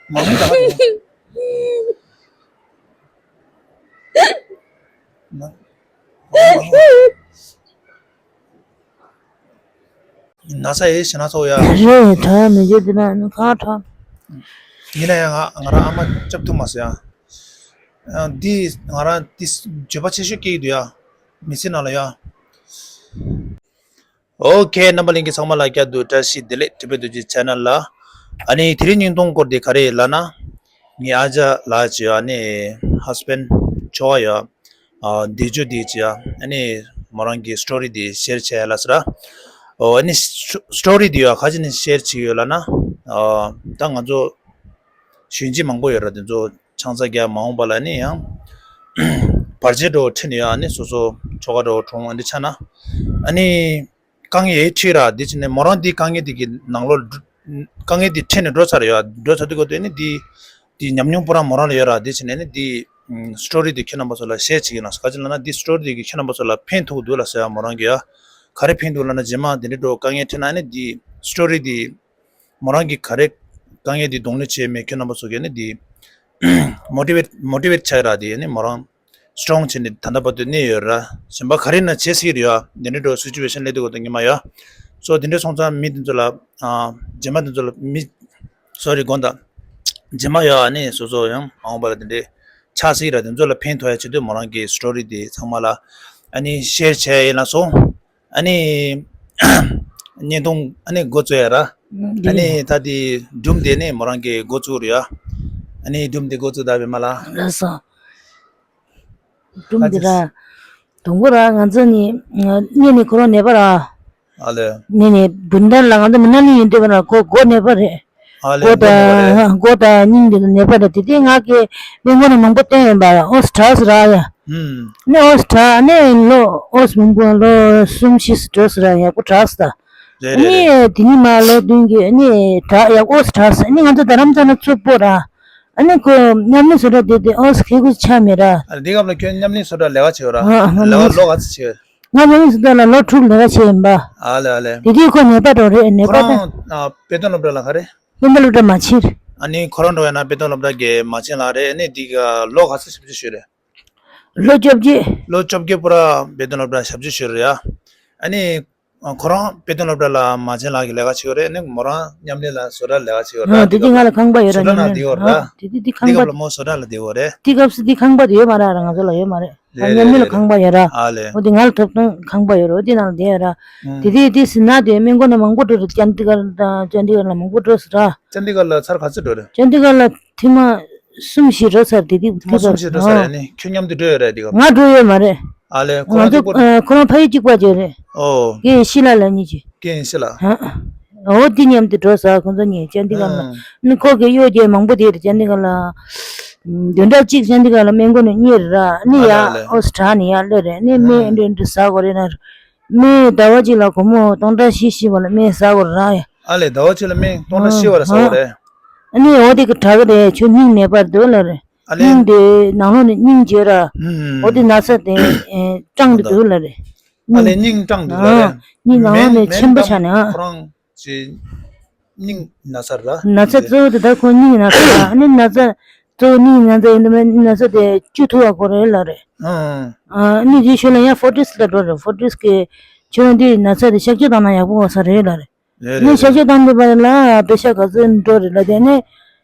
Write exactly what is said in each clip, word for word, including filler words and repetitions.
མང་མི་ད་ཧ་ན། ན་ས་ཡེ་ཞེ་ན་ཚོ་ཡ། རེད། དྲ་ཡ་མི་བརྗེད་དེ་ན་ནི་གང་དྲ། ཡིན་ན་ཡང་ང་ང་རང་ཨ་མ་སྐྱབས་ཐུབ་མ་སོང་ཡ། ཨ། འདི་ང་རང་འདི་འགྱོད་པ་ཆེ་ཤོས་སྐྱེ་གི་འདུག་ཡ། མི་ཚེ་ནང་ལ་ཡ། ཨོ་ཁེ། རྣམ་པ་ལྷན་རྒྱས་ཚང་མ་ལ་བསྐྱར་དུ་བཀྲ་ཤིས་བདེ་ལེགས། Triple Two G Channel ལ། ཨ་ནི་དེ་རིང་བརྙན་ཐུང་སྐོར་དེ་ག་རེ་ལབ་ན། ངའི་ཨ་ཅག་ལགས་ཀྱི་ཨ་ནི་husband ཆོ་ག་ཡ། ཨ། འདས་མཆོད་དེ་ཅི་ཡ། ཨ་ནི་མོ་རང་གི་story དེ་share བྱས་ལ་ཟེར། ཨོ། ཨ་ནི་story དེ་ཡ་ག་ཅི་ནས་share བྱས་ཡོད་ལབ་ན། ཨ། ད་ང་ཚོ་གཞོན་སྐྱེས་མང་པོ་ཡོད་ར། དེ་ཚོ་ཆང་ས་རྒྱག་མ་འོངས་པ་ལ་ནི་ཡང་བར་ཆད་འགྲོ་ཁྲིད་ནས་ཡ། ཨ་ནི་སོ་སོ་ཆོ་ག་འགྲོ་གྲོང་ཨ་འདི་ཆ་ན། ཨ་ནི་དཀའ་ངལ་ཡེ་ཁྲིད་ར། དེ་བྱས་ནས་མོ་རང་འདི་དཀའ་ངལ་དེ་གི་ནང་ལོགས་འགྲོ། དཀའ་ངལ་དེ་ཁྲིད་ནས་འགྲོ་ཚར་ཡོད། འགྲོ་ཚར་དུས་གོ་དེ་ནི་འདི་འདི་ཉམས་མྱོང་པོ་རང་མོ་རང་ལ་ཡོད་ར། དེ་བྱས་ནས་ནི་འདི་story དེ་ཁྱེད་རྣམ་པ་ཚོ་ལ་share བྱེད་ཀྱི་ཡིན་ལ། ག་ཅི་ལབ་ན་འདི་story དེ་གི་ཁྱེད་རྣམ་པ་ཚོ་ལ་ཕན་ཐོགས་འདུག་ལ་ཟེར་ཡ། མོ་རང་གི་ཡ་ག་རེ་ཕན་འདུག་ལབ་ན། རྗེས་མ་དེ་འདྲའི་འགྲོ་དཀའ་ངལ་འཕྲད་ན་ནི་འདི་story དེ་མོ་རང་གི་ག་རེ་དཀའ་ངལ་དེ་གདོང་ལེན་བྱས་མེད་ཁྱོད་རྣམ་པ་ཚོ་གིས་ནི་དེ་motivate motivate ཆགས་ར། དེ་ནི་མོ་རང་strong བྱས་ནས་ད་ལྟ་བར་དུ་གནས་ཡོད་ར། གཞན་པ་ག་རེ་ན་བྱེད་སྲིད་རེད་ཡ། དེ་འདྲའི་འགྲོ་situation སླེབས་དུས་གོ་ད་ཉི་མ་ཡ། so དེ་འདྲ་སོང་ཙང་མི་དེ་ཚོ་ལ། ཨ། རྗེས་མ་དེ་ཚོ་ལ་མི་sorry དགོངས་དག་རྗེས་མ་ཡ་ནི་སོ་སོ་ཡང་མ་འོངས་པ་ལ་དེ་འདྲའི་ཆགས་སྲིད་ར། དེ་ཚོ་ལ་ཕན་ཐོགས་ཡ་ཆེད་དུ་མོ་རང་གི་story དེ་ཚང་མ་ལ་ཨ་ནི་share བྱས་ཡིན་ལ་སོང་། ཨ་ནི་བརྙན་ཐུང་ཨ་ནི་འགོ་བཙུགས་ཡ་ར། ཨ་ནི་ད་དེ་སྒྲུང་དེ་ནི་མོ་རང་གིས་འགོ་བཙུགས་རེད་ཡ། ཨ་ནི་སྒྲུང་དེ་འགོ་བཙུགས་ད་བས་མ་ལ། ལགས་སོ། སྒྲུང་འདི་ར། དང་པོ་ར་ང་ཚོ་ནི་གཉེན་ནི་ཁོ་རང་ནད་པ་ར། ཨ་ལེ། གཉེན་ནི་བུན་ཏན་ལ་ང་ཚོ་མི་ན་ལི་ཡིན་འདོད་པ་ར། ཁོ་མགོ་ནད་པ་རེད། ཨ་ལེ། མགོ་མགོ་ནད་པ་རེད། དང་མགོ་དང་སྙིང་འདི་ནད་པ་རེད། དེ་དུས་ང་གི་སྨན་ཁང་ནས་མང་པོ་བསྟན་ཡོད་པ། ཨོ་སི་དྲག་སོང་ར་ཡ། ཨུམ། ནི་ཨོ་སི་དྲག་ནི་ལོ་ཨོ་སི་མང་པོ་ལོ་གསུམ་བཞི་འགྲོ་སོང་ར། ཡག་པོ་དྲག་སོང་ད། རེད་རེད་རེད། ནི་དེ་ནི་མ་ལོ་བདུན་གྱི་ནི་དྲག་ཡག་པོ་ཨོ་སི་དྲག་སོང་། ནི་ང་ཚོ་རྡ་རམ་ས་ལ་ཚུར་སྤོ་ར། ཨ་ནི་ཁོ་མཉམ་ལས་བཟོ་གྲྭ་དེ་དེ་ཨོ་སི་ཁེ་ཁུ་ཆ་མེད་ར། ཨ་ལེ། འདི་སྐབས་ལ་ཁྱོད་མཉམ་ལས་བཟོ་གྲྭ་ལས་ཀ་བྱེད་ཡོད་ར། ཨ་ཨ། ལས་ཀ་ལོ་ག་ཚོད་བྱེད་ཡོད། ང་མཉམ་ལས་བཟོ་གྲྭ་ལ་ལོ་དྲུག་ལས་ཀ་བྱས་ཡིན་པ། ཨ་ལེ་ཨ་ལེ། དེ་དུས་ཁོ་ནད་པ་འགྲོ་རེད། ནད་པ་ཁོ་ད། རང་ཨ་དཔེ་སྟོན་སློབ་གྲྭ་ལ་ག་རེ། དཔེ་སྟོན་སློབ་གྲྭ་མ་ཕྱིར། ཨ་ནི་ཁོ་རང་འགྲོ་ཡ་ན་དཔེ་སྟོན་སློབ་གྲྭ་གི་མ་ཕྱིན་ལ་རེད། ཨ་ནི་འདི་ག་ལོ་ག་ཚོད་ཞབས་ཕྱི་ཞུས་རེད། ལོ་བཅོ་བརྒྱད། ལོ་བཅོ་བརྒྱད་པུ་ར་དཔེ་སྟོན་སློབ་གྲྭ་ཞབས་ཕྱི་ཞུས་རེད་ཡ། ཨ་ནི་ཁོ་རང་དཔེ་སྟོན་སློབ་གྲྭ་ལ་མ་ཕྱིན་ལ་གི་ལས་ཀ་བྱེད་ཡོད་རེད། ཨ་ནི་མོ་རང་མཉམ་ལས་ལ་བཟོ་གྲྭ་ལས་ཀ་བྱེད་ཡོད་ར། ཨ་དེ་དུས་ང་ལ་ཁང་པ་ཡོད་ར། བཟོ་གྲྭ་ནང་བསྡད་ཡོད་ར། ཨ་དེ་དུས་དེ་ཁང་པ། འདི་སྐབས་ལ་མོ་བཟོ་གྲྭ་ལ་བསྡད་ཡོད་རེད། དེ་སྐབས་སུ་དེ་ཁང་པ་དེ་ཡོད་མ་རེད་ར། ང་ཚོ་ལ་ཡོད་མ་རེད། རེད་ང་རེད་མཉམ་ལས་ལ་རེད། ཁང་པ་ཡོད་ར། ཨ་ལེ། འོ་དེ་ང་ལ་ཐོབ་ཐང་ཁང་པ་ཡོད་ར། འོ་དེ་ནང་ལ་བསྡད་ཡོད་ར། ཨུམ། དེ་དུས་དེ་ཟིན་ན་དེ་སྨན་ཁང་ནས་མང་པོ་འགྲོ་རེད། ཅན་དི་གར་དང་ཅན་དི་གར་ལ་མང་པོ་འགྲོ་སོང་ར། ཅན་དི་གར་ལ་ཚར་ག་ཚོད་འགྲོ་རེད། ཅན་དི་གར་ལ་ཐེངས་མ་གསུམ་བཞི་འགྲོ་ཚར། དེ་དུས་ཐེངས་མ་གསུམ་བཞི་འགྲོ་ཚར་རེད། ཨ་ནི་ཁྱོད་མཉམ་དུ་འགྲོ་ཡོད་རེད་དེ་ག། ང་འགྲོ་ཡོད་མ་རེད། ཨ་ལེ། ཁོ་ང་རང་ཚོ་གཅིག་པ་རེད། ཨ་ཁོ་རང་ཕ་ཡུལ་གཅིག་པ་ཅིག་རེད། ཨོ། རྒན་ཡེ་ཤེས་ལགས་ལབ་མཁན་ཅིག་རྒན་ཡེ་ཤེས་ལགས། ཧ། འོ་དེ་མཉམ་དུ་འགྲོ་ས། ཁོང་ཚོ་གཉིས་ཅན་དི་གར་ལ། ཨང་། ནི་ཁོ་གི་གཡོག་རྒྱུ་མང་པོ་དེ་རེད། ཅན་དི་གར་ལ། བདུན་ཕྲག་གཅིག་ཅན་དི་གར་ལ་སྨན་ཁང་ནས་གཉེར་ར། ནི་ཨ་ཡ་ལེ་ཨ་ལེ། ཨོ་སི་དྲག་ནས་ཡར་སླེབས་རེད། ནི་སྨན་ཨང་། འདི་འདི་ཟ་དགོས་རེད་ན། སྨན་ཟླ་བ་གཅིག་ལ་སྒོར་མོ་སྟོང་ཕྲག་བཞི་བཞི་བ་ལ་སྨན་ཟ་དགོས་རེད་ཡ། ཨ་ལེ། ཟླ་བ་གཅིག་ལ་སྨན་སྟོང་ཕྲག་བཞི་བ་ལ་ཟ་དགོས་རེད། ཨ་ནི་འོ་དེ་གི་དྲག་གི་རེད། ཁྱོད་སྙིང་ནད་པར་འདུག་ལབ་རེད། ཨ་ལེ། སྙིང་དེ་ནང་ལོགས་ནས་སྙིང་རྗེ་ར། ཨུམ། འོ་དེ་ན་ཚ་དེ་ཨེ་སྐྲངས་ཏེ་འདུག་ལབ་རེད། ཨ་ལེ། སྙིང་སྐྲངས་འདུག་ལབ་རེད། ཨ་སྙིང་ནང་ལོགས་ནས་མེ་མཆིན་པ་ཆགས་ནས་ཨ། ཁོ་རང་ཅི་སྙིང་ན་ཚ་ར། ན་ཚ་གཙོ་བོ་དེ་ད་ཁོ་སྙིང་ན་ཚ་ར། ཨ་ནི་ན་ཚ་གཙོ་བོ་སྙིང་ན་ཚ་ཡིན་དུས་ན་ཚ་དེ་བཅོས་ཐུབ་པ་དགོས་རེད་ལབ་རེད། ཨང་། ཨ་ནི་དེའི་ཞོར་ལ་ཡང་ཧྥོར་ཊིས་ལ་འགྲོ་རེད། ཧྥོར་ཊིས་གི་ཁྱོད་རང་འདི་ན་ཚ་དེ་གཤག་བཅོས་བཏང་ན་ཡག་པོ་ཡོང་ས་རེད་ལབ་རེད། རེད་རེད་རེད། ནས་གཤག་བཅོས་བཏང་དུས་པ་ལ་པེ་ཤ་ག་ཚོད་འགྲོ་རེད་ལབ་དེ་ནས།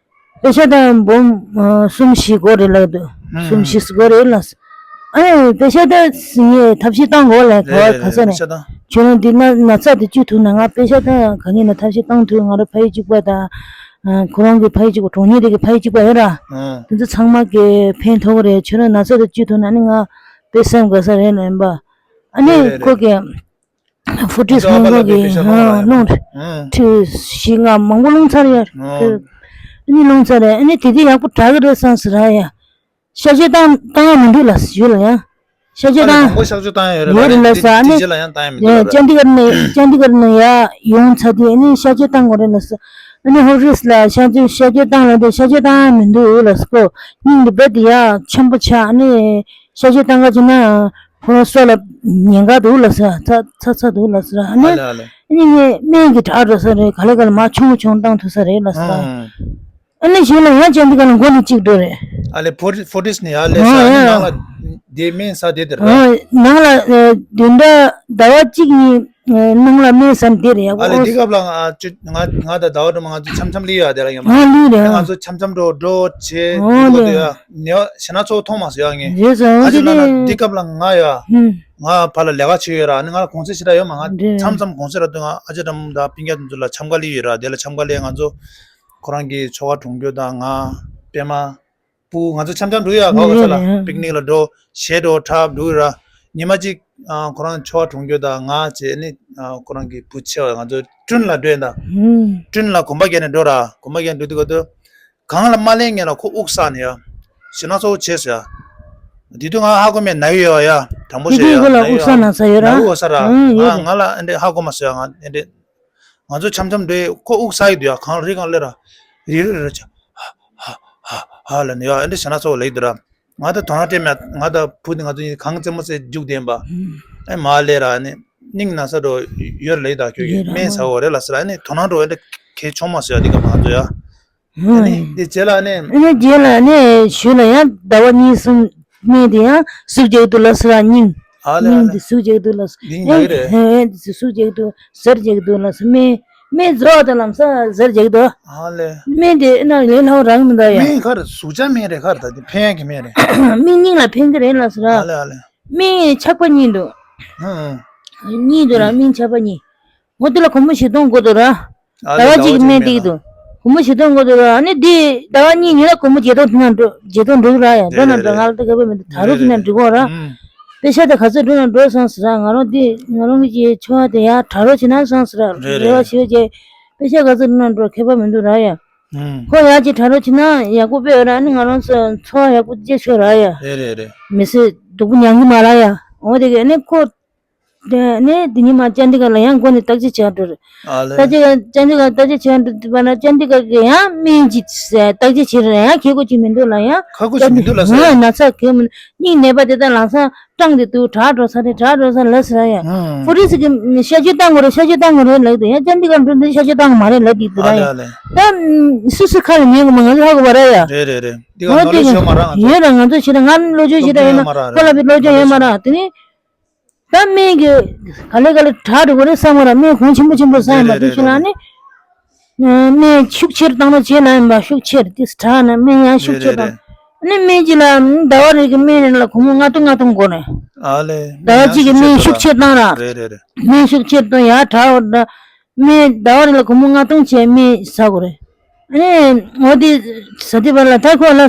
པེ་ཤ་ད་འབུམ་ཨ་གསུམ་བཞི་དགོས་རེད་ལབ་འདུག་ཨང་། གསུམ་བཞི་དགོས་རེད་ལབ། ཨ་ནི་པེ་ཤ་ད་ངས་ཐབས་ཤེས་བཏང་དགོས་ལབ། ག་བ་ག་ས་ནས། རེད་རེད་རེད། པེ་ཤ་བཏང་། ཁྱོད་རང་འདི་ན་ན་ཚ་དེ་བཅོས་ཐུབ་ན་ང་པེ་ཤ་ད་ག་ངས་ན་ཐབས་ཤེས་བཏང་ཐུབ། ང་རང་ཕ་ཡུལ་གཅིག་པ་དང་། ཨ་ཁོ་རང་གི་ཕ་ཡུལ་གཅིག་པ། གྲོང་ཉིད་དེ་གི་ཕ་ཡུལ་གཅིག་པ་ཡོད་ར། ཨང་། དེ་ཚོ་ཚང་མ་གི་ཕན་ཐོགས་རེད། ཁྱོད་རང་ན་ཚ་དེ་བཅོས་ཐུབ་ན་ནི་ང་དཔེ་སེམས་དགའ་ས་རེད་ལབ་ཡིན་པ། ཨ་ནི་རེད་རེད་ཁོ་རེད། གི་ཧྥུ་ཊིས་ང་ཚོ་ཨ་མ་མང་པོ་ལ་གི་དཔེ་ཤ་ཧ་ལོངས་རེད། ལོངས་རེད། ཨང་། ཁྲི་བཞི་ལྔ་མང་པོ་ལོངས་ཚར་ཡོད། ཨང་། ཁོ་ཨ་ནི་ལོངས་ཚར་རེད། ཨ་ནི་དེ་དུས་ཡག་པོ་དྲག་གི་རེད་བསམ་ཟེར་ར་ཡ། གཤག་བཅོས་བཏང་བཏང་ཡ་མི་འདུག་ལབ་ཞུས་ལ་ཡ། གཤག་བཅོས་ཨ་ནི་བཏང་མང་པོ་གཤག་བཅོས་བཏང་ཡ་ཡོད་རེད་ཡོད་རེད་ལབ་ལབ་ས། ཨ་ནི་དེ་རྗེས་ལ་ཡང་བཏང་ཡ་མི་འདུག་ལབ་རེད། ཅན་དི་གར་ནས་ཅན་དི་གར་ནས་ཡ་ཡོང་ཚར་དུས་ཨ་ནི་གཤག་བཅོས་བཏང་དགོས་རེད་ལབ་ས། ཨ་ནི་ཧོ་རིས་ལ་གཤག་བཅོས་གཤག་བཅོས་བཏང་ལབ་དུས་གཤག་བཅོས་བཏང་ཡ་མི་འདུག་ལབ་ས། ཁོ་སྙིང་འདི་རྦད་དེ་ཡ་ཆེན་པོ་ཆགས། ཨ་ནི་གཤག་བཅོས་བཏང་ག་བྱུང་ན་ཁོ་རང་སྲོག་ལ་ཉེན་ཁ་འདུག་ལབ་ས། ཚ་ཚ་ཚ་འདུག་ལབ་ས། ཨ་ནི་ཨ་ལེ་ཨ་ལེ། ཨ་ནི་ངས་སྨན་གྱི་དྲག་འགྲོ་ས་རེད། ག་ལེ་ག་ལེ་མར་ཆུང་ངུ་ཆུང་ངུ་བཏང་ཐུབ་ས་རེད་ལབ་ས། ཨང་། ཨ་ནི་གཞུག་ལ་ཡང་ཅན་དེ་ག་ལ་མགོ་ནས་གཅིག་འགྲོ་རེད། ཨ་ལེ་ཕོ་ཕོ་ཏིས་ནི་ཡ་ལེ་ས་ཨ་ནི་ཡ་ནང་ལ་དེ་སྨན་ས་དེ་དེ་ར། ཨ་ནང་ལ་ཨ་བདུན་ཕྲག་ཟླ་བ་གཅིག་གཉིས་ཨ་ནང་ལ་སྨན་ས་དེ་རེད་ཡ། ཨ་ལེ་འོ་འདི་སྐབས་ལ་ང་ང་ང་ད་ཟླ་བ་དྲུག་མ་ང་ཚོ་འཆམ་འཆམ་ལི་ཡ་དེ་ལ་ཡ་མ་ཨ་ལི་རེད། ང་ཚོ་འཆམ་འཆམ་འགྲོ་འགྲོ་བྱེད་ཨ་འགྲོ་ལེ་དེ་ཡ་ནེ་བ་ཞེ་ན་ཚོ་མཐོང་མ་སོ་ཡ་ངས་རེད་ཟེར་ཨ་ཅེ་ཨ་ན་ཅེ་འདི་སྐབས་ལ་ང་ཡ་ཧུམ་ང་ཕར་ལ་ལས་ཀ་བྱེད་ཡོད་ར་ཨ་ནི་ང་ལ་གོང་ཚད་ཞེ་དྲག་ཡོད་མ་ང་རེད། མཚམས་མཚམས་གོང་ཚད་ར་དུ་ང་ཨ་ཅེ་དྲ་མོ་དང་པིང་རྒྱ་དུ་ཚོ་ལ་འཆམ་ག་ལི་ཡོད་ར་དེ་ལ་འཆམ་ག་ལི་ང་ཚོ་ཁོ་རང་གི་ཆོ་ག་གྲོང་ཁྱེར་དང་ང་པད་མ་སྤུ་ང་ཚོ་འཆམ་འཆམ་འགྲོ་ཡོད་ཁ་ཁ་ས་ལ་རེད་རེད། པིག་ནིག་ལ་འགྲོ་གཞས་འགྲོ་འཁྲབ་འགྲོ་ཡོད་ར་ཉི་མ་གཅིག་ཁོ་རང་ཆོ་ག་གྲོང་ཁྱེར་དང་ང་བྱས་ནི་ཁོ་རང་གི་བུ་ཆེ་བ་ང་ཚོ་ཀྲུན་ལ་འགྲོ་ཡིན་ད་ཧུམ་ཀྲུན་ལ་གོམ་པ་བརྒྱབ་ནས་འགྲོ་ར་གོམ་པ་བརྒྱབ་ནས་འགྲོ་དུས་ག་དུས། གང་ལ་མ་ལེན་ངེས་ལ་ཁོ་དབུགས་བསགས་ནས་ཡ། ཞེ་ན་གཙོ་བོ་བྱས་ཟེར་ཡ། དེ་དུས་ང་ཧ་གོ་མེད་ན་ཡོད་ཡ། དྲང་པོ་དེ་བཤད་ཡ། དུས་ཁོ་ལ་ན་ཡོད་དབུགས་བསགས་ན་ས་ཡོད་ར། ན་ཡོད་ས་ར། ཨང་ཡོད་ང་རེད། ང་ལ་ཨེ་འདྲས་ཧ་གོ་མ་ཟེར་ཡ་ང་ཨེ་འདྲས། ང་ཚོ་འཆམ་འཆམ་འདྲེ་ཁོ་དབུགས་བསགས་ཡི་དུས་ཡ་གང་རི་གང་ལེ་ར། རི་རི་རི་ཆ། ཧ་ཧ་ཧ་ཧ་ལ་ནི་ཡ་ཨེ་འདྲས་ཞེ་ན་གཙོ་བོ་ལ་ཡི་དུས་ར། ང་ད་དོ་སྣང་སྤྲད་མེད་ང་ད་བུ་དེ་ང་ཚོ་གཉིས་གང་རྩེད་མོ་རྩེ་རྒྱུག་བསྡད་པ། ཨེ་མ་ལེ་ར་ནི་སྙིང་ན་ས་འགྲོ་ཡོད་ལ་ཡི་དུས་ཁྱོད་ཀྱིས་ཡོད་ར་སྨན་ཟ་འོ་རེད་ལ་ཟེར་ཨེ་ནི་དོ་སྣང་འགྲོ་ཨེ་འདྲས་གལ་ཆུང་མ་ཟེར་ཡ་འདི་ག་ང་ཚོ་ཡ། ཨ་ནི་དེ་རྗེས་ལ་ནི། ཨ་ནི་རྗེས་ལ་ནི་ཞུ་ལ་ཡང་ཟླ་བ་གཉིས་གསུམ་སྨན་དེ་ཡང་ཟུག་རྒྱག་འདུག་ལ་ཟེར་སྙིང་། ཨ་ལེ་ཨ་སྙིང་ལེ། དེ་ཟུག་རྒྱག་འདུག་ལ་ཟེར། འདི་ཡིན་ཡ་གི་རེད། ཨེ་དེ་ཟུག་རྒྱག་འདུག་ཟར་རྒྱག་འདུག་ལ་ཟེར་སྨན། སྨན་རྫོགས་དང་ལམ་སང་ཟར་རྒྱག་འདུག་ཨ་ལེ། སྨན་དེ་ན་ལས་སླ་བོ་རང་མི་འདུག་ཡ། སྨན་ག་རེ་ཟུག་བཅའ་སྨན་རེད་ག་རེ་ད་དེ་ཕན་ཡ་གི་སྨན་རེད། སྨན་སྙིང་ལ་ཕན་གི་རེད་ལ་ཟེར། ཨ་ལེ་ཨ་ལེ། སྨན་ཆག་པ་གཉིས་འདུག་ཨ་ཨ། གཉིས་འདུག་ར་སྨན་ཆག་པ་གཉིས། འོ་དེ་ལ་སྒོར་མོ་བཞི་སྟོང་དགོས་འདུག་ར། ཨ་ཟླ་ལེ་བ་གཅིག་གི་སྨན་དེ་གི་འདུག་སྒོར་མོ་བཞི་སྟོང་དགོས་འདུག་ར་ཨ་ནི་དེ་ཟླ་བ་གཉིས་ཉིན་ལ་སྒོར་མོ་བརྒྱད་སྟོང་དེ་ན་འགྲོ་བརྒྱད་སྟོང་འགྲོ་གི་ར་ཡ་འགྲོ་ན་འགྲོ་ང་ལ་ད་ག་བས་མི་འདུག་ད་རུང་དེ་ན་འགྲོ་གོ་ར། པེ་ཤ་དེ་ག་ཚོད་འགྲོ་ན་འགྲོ་སོང་ཟེར་ར་ང་རང་དེ་ང་རང་གི་ཆོ་བ་དེ་ཡ་དྲ་རོགས་བྱེད་ན་སོང་ཟེར་ར་རེ་བ་ཞུ་རྗེས་པེ་ཤ་ག་ཚོད་འགྲོ་ན་འགྲོ་ཁྱད་པར་མི་འདུག་ར་ཡ། ཁོ་ཡ་ཅིག་དྲ་རོགས་བྱེད་ན་ཡག་པོ་དཔེ་ཡོད་ར་ཨ་ནི་ང་རང་ཚོ་འཚོ་བ་ཡག་པོ་སྐྱེལ་ཆོག་ར་ཡ། རེད་རེད་རེད། མི་ཚེ་སྡུག་པོ་མྱངས་གི་མ་ར་ཡ། འོ་དེ་གི་ཨ་ནི་ཁོ། དེ་ནས་དེ་ཉིན་མ་ཅན་དེ་ག་ལ་ཡང་སྒོ་ནས་བརྟག་དཔྱད་བྱས་འགྲོ་རེད། ཨ་ལེ། བརྟག་དཔྱད་ཅན་དེ་ག་བརྟག་དཔྱད་བྱས་འགྲོ་དུས་པ་ན་ཅན་དེ་ག་གི་ཡང་སྨན་གྱིས་བརྟག་དཔྱད་བྱས་རེད་ཡང་ཁེ་གོ་ཅིག་མི་འདུག་ལ་ཡང་། ཁ་ཁོ་ཅིག་མི་འདུག་ལ་ཟེར། ང་ན་ཚ་གི་མི་སྙིང་ནད་པ་དེ་དག་ལམ་སང་སྐྲངས་ཏེ་འདུག་དྲག་འགྲོ་ས་རེད་དྲག་འགྲོ་ས་ལ་ཟེར་ཡ། ཧྥུ་རི་སི་གི་གཤག་བཅོས་བཏང་དགོས་རེད་གཤག་བཅོས་བཏང་དགོས་རེད་ལབ་འདུག་ཡང་ཅན་དེ་ག་འགྲོ་འདི་གཤག་བཅོས་བཏང་དགོས་མ་རེད་ལབ་འདུག་ད་ཨ་ལེ་ཡ། ཨ་ལེ། ད་སུ་སུ་ཁ་ལ་ཉན་དགོས་མ་ང་ཚོ་ཧ་གོ་བ་ར་ཡ། རེད་རེད་རེད། འདི་ག་ནོར་ལས་ཤོར་མ་ར་ང་ཚོ། ཡོད་ར་ང་ཚོ་ཤེས་ར་ང་བློ་ཆོས་ཤེས་ར་ཡོད་ན་ཁོ་ལ་བི་བློ་ཆོས་ཡོད་མ་ར་དེ་ནི། ད་སྨན་གྱི་ག་ལེ་ག་ལེ་དྲག་འགྲོ་གི་རེད་བསམ་གི་ར་སྨན་གོང་ཆེན་པོ་ཆེན་པོ་བཟའ་ཡིན་པ་རེད་དེ་རེད་ཤི་ལ་རེད་ནི། སྨན་ཤུགས་ཆེར་བཏང་ན་བྱེད་ལ་ཡིན་པ་ཤུགས་ཆེར་དེ་དྲག་ན་སྨན་ཡང་ཤུགས་ཆེར་རེད་བཏང་། རེད་ནི་སྨན་གྱི་ལ་ཟླ་བ་རེ་གི་སྨན་རེ་ལ་སྒོར་མོ་ལྔ་སྟོང་ལྔ་སྟོང་དགོས་རེད། ཨ་ལེ། ཟླ་བ་གཅིག་གི་སྨན་ཤུགས་ཆེར་བཏང་ར། རེད་རེད་རེད། སྨན་ཤུགས་ཆེར་བཏང་ཡ་དྲག་འོ་ད། སྨན་ཟླ་བ་རེ་ལ་སྒོར་མོ་ལྔ་སྟོང་བྱས་སྨན་ཟ་དགོས་རེད། ཨ་ནི་འོ་དེ་ཟ་དུས་བ་ལ་ད་ཁོ་ལ་ང་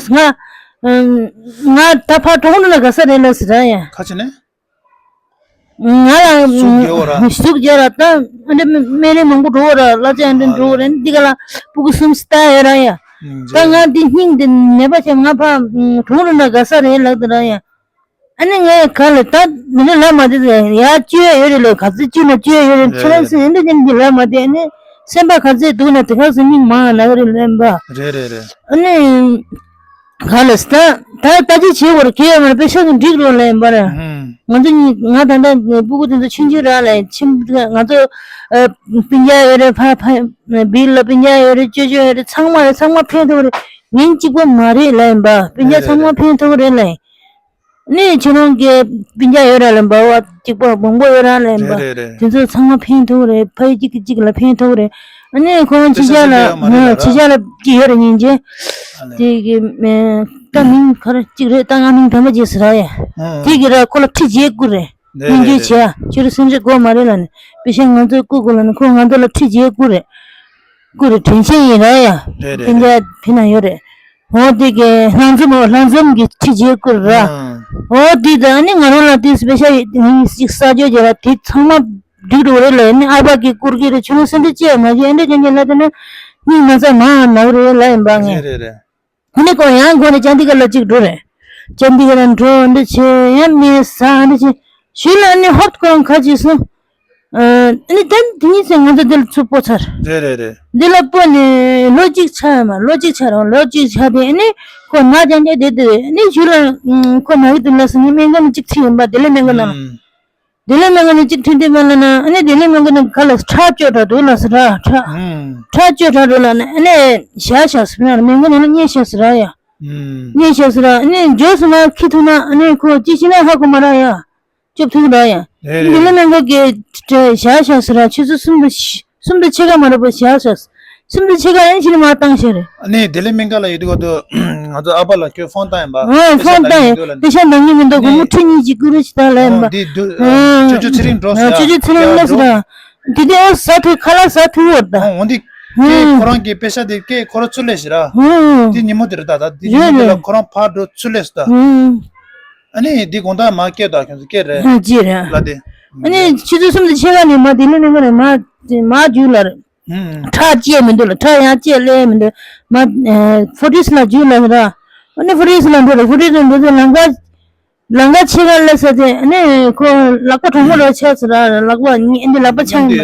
ང་ད་ཕར་གྲོང་ལ་ག་ས་རེད་ལ་ཟེར་ཡ། ཁ་ཆེ་ནས། ང་ལ་ཟུག་རྒྱག་ར། ཟུག་རྒྱག་ར་ད་ཨ་འདྲ་སྨན་རིན་མང་པོ་འགྲོ་ར་གླ་ཆ་ཨ་འདྲ་འགྲོ་ར་འདི་ག་ལ་སྤུ་གུ་གསུམ་སྟ་ཡོད་ར་ཡ། ད་ང་འདི་སྙིང་འདི་ནད་པ་ཆེ་ང་ཕ་གྲོང་རུ་ན་ག་ས་རེད་ལགས་དེ་ར་ཡ། ཨ་ནི་ངས་ག་ལ་ད་འདི་འདྲ་ལབ་མ་དེ་ཡ་བཅོས་ཡོད་རེད་ལ་ག་ཚོད་བཅོས་ན་བཅོས་ཡོད་རེད་ཁྱེད་རང་ཚོ་འདི་འདྲ་འདི་ལབ་མ་དེ་ཨ་ནི་སེམས་པ་ག་ཚོད་སྡུག་ན་དེ་ག་ཚོད་སྙིང་མང་ན་ག་རེད་ལན་པ། རེད་རེད་རེད། ཨ་ནི། ག་ལ་ད་ད་ལྟ་ཅི་བྱེད་དགོས་རེད་གལ་ཡོད་མ་རེད་པེ་ཤག་གི་འགྲིག་རོགས་ལ་ཡིན་པ་རེད། ང་ཚོ་གཉིས་ང་ད་ལྟ་སྤུ་གུ་དེ་ཚོ་ཆུང་ཆུང་རག་ལ་ཡིན་ཆེན་པོ་ང་ཚོ་སྤུན་ཀྱག་ཡོད་རེད་ཕ་ཕ་བིར་ལ་སྤུན་ཀྱག་ཡོད་རེད་ཅོ་ཅོ་ཡོད་རེད་ཚང་མ་རེད་ཚང་མ་ཕན་ཐོགས་རེད་ཉིན་གཅིག་པོ་མ་རེད་ལ་ཡིན་པ་སྤུན་ཀྱག་ཚང་མ་ཕན་ཐོགས་རེད་ལ་ཡིན། ནས་ཁྱེད་རང་གི་སྤུན་ཀྱག་ཡོད་ར་ལ་འབའ་བ་གཅིག་པ་མང་པོ་ཡོད་ར་ལ་འབའ། རེད་རེད་རེད། དེ་ཚོ་ཚང་མ་ཕན་ཐོགས་རེད་ཕ་ཡུལ་གཅིག་གིས་གཅིག་ལ་ཕན་ཐོགས་རེད། ཨ་ནི་ཁོ་རང་ཕྱི་རྒྱལ་ལ་ཕྱི་རྒྱལ་ལ་གཅིག་ཡོད་རེད་སྙིང་རྗེ། དེ་གི་ད་མིང་ག་རེ་གཅིག་རེད་ད་ང་མིང་དམ་པ་རྗེས་སུ་ར་ཡ། དེ་གི་ར་ཁོ་ལ་ཁྲི་རྗེས་བསྐུར་རེད། སྙིང་རྗེ་བྱས་ཁྱོད་རང་སེམས་ཅན་དགོས་མ་རེད་ལ་ནི་པེ་ཤ་ང་ཚོས་བསྐུར་དགོས་ལ་ནི་ཁོ་ང་ཚོ་ལ་ཁྲི་རྗེས་བསྐུར་རེད། བསྐུར་རེད་དྲན་ཤེས་ཡིན་ར་ཡ། རེད་རེད་སྤུན་ཀྱག་ཕི་ན་ཡོད་རེད། འོ་དེ་གི་ལྷ་འཛོམས་འོ་ལྷ་འཛོམས་ཀྱི་ཁྲི་རྗེས་བསྐུར་ར། འོ་དེ་ད་ནི་ང་རང་ལ་དེ་སྤེ་ཤ་ཡིན་ཅིག་ས་ཇོ་རྒྱལ་ལ་དེ་ཚང་མ་འགྲིག་འགྲོ་རེད་ལ་ནི་ཨ་ཕ་གི་བསྐུར་གི་རེད་ཁྱོད་རང་སེམས་ཁྲལ་ཅི་ཡང་མ་བྱེད་ཨེ་འདྲ་ཅན་གྱི་ལ་དེ་ནི་སྙིང་ན་ཚ་མ་ནག་རེད་ལ་ཡིན་པ་ངས། རེད་རེད། ཨ་ནི་ཁོ་ཡང་སྒོ་ནས་ཅན་དེ་ག་ལ་གཅིག་འགྲོ་རེད། ཅན་དེ་ག་ལ་འགྲོ་འདི་བྱེད་ཡང་མི་ཟ་འདི་བྱེད་ཞུས་ལ་ཨ་ནི་ཧོབ་ཁོ་རང་ཁ་ཅིག་སོང་། ཨ་ནི་ད་དེ་གཉིས་ཚེ་ང་ཚོ་འདི་ལ་ཚུར་སྤོ་ཚར། རེད་རེད་རེད། འདི་ལ་སྤོ་ནས་ལོ་གཅིག་ཆགས་ཡོད་མ་ལོ་གཅིག་ཆགས་རང་ལོ་གཅིག་ཆགས་དེ་ཨ་ནི་ཁོ་ན་ཅན་ཅན་དེ་དེ་ཨ་ནི་ཞུས་ལ་ཁོ་ན་གི་དུས་ལ་སོང་ནི་སྨན་ཁང་ནས་གཅིག་ཚིག་ཡིན་པ་དེ་ལས་སྨན་ཁང་ནང་ལ། བདེ་ལེགས་སྨན་ཁང་ནས་གཅིག་ཐོན་དུས་མ་ལ་ན་ཨ་ནི་བདེ་ལེགས་སྨན་ཁང་ནས་ག་ལ་ཁྲག་བཅོས་དྲག་འདུག་ལ་ཟེར་ར་ཁྲག་ཧུམ། ཁྲག་བཅོས་དྲག་འདུག་ལ་ན་ཨ་ནི་བཞག་བཞག་ཟེར་ཡང་སྨན་ཁང་ནང་ལ་གཉིད་བཞག་ཟེར་ར་ཡ། ཧུམ། གཉིད་བཞག་ཟེར་ར་ཨ་ནི་འཇོག་སོང་ན་ཁྱི་ཐུག་ན་ཨ་ནི་ཁོ་ཅི་ཤི་ན་ཧ་གོ་མ་ར་ཡ། སྐྱོབ་ཐུབ་ར་ཡ། རེད་བདེ་ལེགས་རེད། སྨན་ཁང་གི་བཞག་བཞག་ཟེར་ར་ཆུ་ཚོད་གསུམ་དུ་གསུམ་དུ་ཕྱེད་ཀ་མ་རེད་པ་བཞག་བཞག་གསུམ་དུ་ཕྱེད་ཀ་ཡང་ཕྱིར་མ་བཏང་ཤེས་རེད། ཨ་ནི་བདེ་ལེགས་སྨན་ཁང་ལ་ཡོད་དུས་སྐབས་དུ་ང་ཚོ་ཨ་ཕ་ལ་ཁྱོད་ཕོན་བཏང་ཡིན་པ། ཨ་ཕོན་བཏང་ཡིན་པ་པེ་ཤ་འདང་གི་མི་འདུག་སྒོར་མོ་ཁྲི་གཉིས་ཀྱི་ཀུ་རེ་ཞིག་བཏང་ལ་ཡིན་པ། འདི་དུ་ཨ་ཆུ་ཆུ་ཚེ་རིང་འགྲོ་ཟེར་ཨ་ཆུ་ཆུ་ཚེ་རིང་ལ་ཟེར་ཨ། དེ་དུས་ཨ་ཟ་ཐུབ་ཁ་ལག་ཟ་ཐུབ་ཡོད་ད། འོ་འདི་ཀྱེ་ཁོ་རང་གི་པེ་ཤ་དེ་ཀྱེ་ཁོ་རང་ཚུར་ལས་ཟེར་ཨ། དེ་ཉིན་མོ་དེ་རེད་ད་ད་དེ་ཉིན་མོ་དེ་ལ་ཁོ་རང་ཕར་འགྲོ་ཚུར་ལས་ཟེར་ད། ཨ་ནི་འདི་དགོང་དག་མ་སྐད་དག་ཁྱོད་ཚོ་སྐད་རེད། ཨ་ཅི་རེད། ལ་དེ། ཨ་ནི་ཆུ་ཚོད་གསུམ་དང་ཕྱེད་ཀ་ནས་མ་དེ་ལོ་ནས་མ་རེད་མ་མ་རྒྱུགས་ལ་རེད། ཧུམ། ཁྲག་བཅད་མི་འདུག་ལ་ཁྲག་ཡང་བཅད་ལས་མི་འདུག་མ། ཨ་ཕོ་ཊིས་ལ་རྒྱུགས་ལ་ར། ཨ་ནི་ཕོ་ཊིས་ལ་འགྲོ་ར་ཕོ་ཊིས་ལ་འགྲོ་དུས་ལམ་ཁ་ལམ་ཁ་ཕྱེད་ཀ་སླེབས་ས་དེ་ཨ་ནི་ཁོ་ལག་པ་གྲང་མོ་ར་ཆགས་ཟེར་ར་ལག་པ་ཉི་ཨ་ནི་ལག་པ་ཆགས་ཡིན་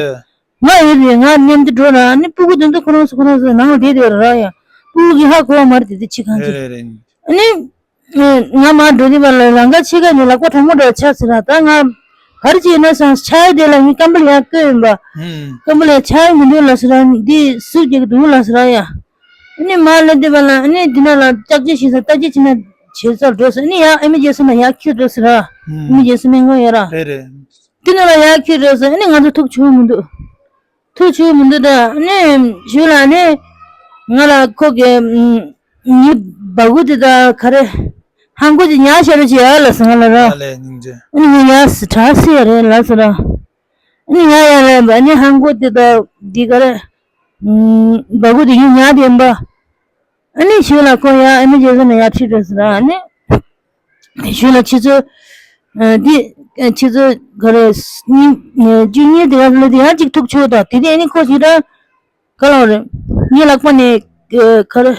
པ། ང་ཡོད་པས་ང་མཉམ་དུ་འགྲོ་ར་ཨ་ནི་སྤུ་གུ་དེ་ཚོ་ཁོ་རང་ཚོ་ཁོ་རང་ཚོ་ནང་ལ་བསྡད་དེ་ར་ཡ། སྤུ་གུ་གི་ཧ་གོ་བ་མ་རེད་དེ་དེ་ཕྱི་ཁང་ཚོ། རེད་རེད། ཨ་ནི། ང་མར་འགྲོ་དུས་པ་ལ་ལམ་ཁ་ཕྱེད་ཀ་ནས་ལག་པ་གྲང་མོ་འདྲ་ཆགས་ཟེར་ར་ད་ང་ག་རེ་བྱས་ན་སང་ཆ་ཡ་དེ་ལ་ངའི་སྐམ་པ་ལ་ཡང་བསྐོས་ཡིན་པ། སྐམ་པ་ལ་ཡང་ཆ་ཡ་མི་འདུག་ལ་ཟེར་ར་འདི་ཟུག་རྒྱག་གི་འདུག་ལ་ཟེར་ར་ཡ། ཨ་ནི་མར་སླེབས་དུས་པ་ལ་ཨ་ནི་འདི་ན་ལ་ལྕགས་ཅན་ཞིག་ས་ལྟ་ཅི་བྱས་ན་བྱེད་སར་འགྲོ་ཟེར་ཨ་ནི་ཡང་ཨ་མི་རྗེས་སུ་ན་ཡར་ཁྱེར་འགྲོ་ཟེར་ར། ཨ་མི་རྗེས་སུ་སྨན་ཁང་ཡོད་ར། རེད་རེད། དེ་ནས་ལ་ཡར་ཁྱེར་རེད་ཟེར་ཨ་ནི་ང་ཚོ་ཐུག་ཆོག་མི་འདུག་ཐུག་ཆོག་མི་འདུག་ད་ཨ་ནི་ཞུ་ལ་ཨ་ནི་ང་ལ་ཁོ་གི་ངའི་སྦ་ཁུག་དེ་ད་ག་རེ་ཧང་གོ་དེ་ཉར་བྱ་རོགས་བྱེད་ཡ་ལ་ཟེར་ང་ལ་ར། ཨ་ལས་སྙིང་རྗེ། ཨ་ནི་ངས་ཡ་སི་དྲག་སི་ཡ་རེད་ལ་ཟེར་ར། ཨ་ནི་ཡ་ཡ་ལ་ཡིན་པ་ཨ་ནི་ཧང་གོ་དེ་ད་འདི་ག་རེ་སྦ་ཁུག་དེ་ངས་ཉར་དེ་ཡིན་པ། ཨ་ནི་ཞུ་ལ་ཁོ་ཡ་ཨ་ནི་རྗེས་སུ་ན་ཡ་ཁྲིད་རེད་ཟེར་ར་ཨ་ནི། ཞུ་ལ་ཆུ་ཚོད། ཨ་འདི། ཆུ་ཚོད་ག་རེ། གཉིས། བཅུ་གཉིས་དེ་ག་ལ་དེ་ཡང་གཅིག་ཐུག་ཆོག་ད་དེ་དེ་ཨ་ནི་ཁོ་ཞིག་ད། ག་ལ་རེད། ངའི་ལག་པ་ནས། ག་རེ།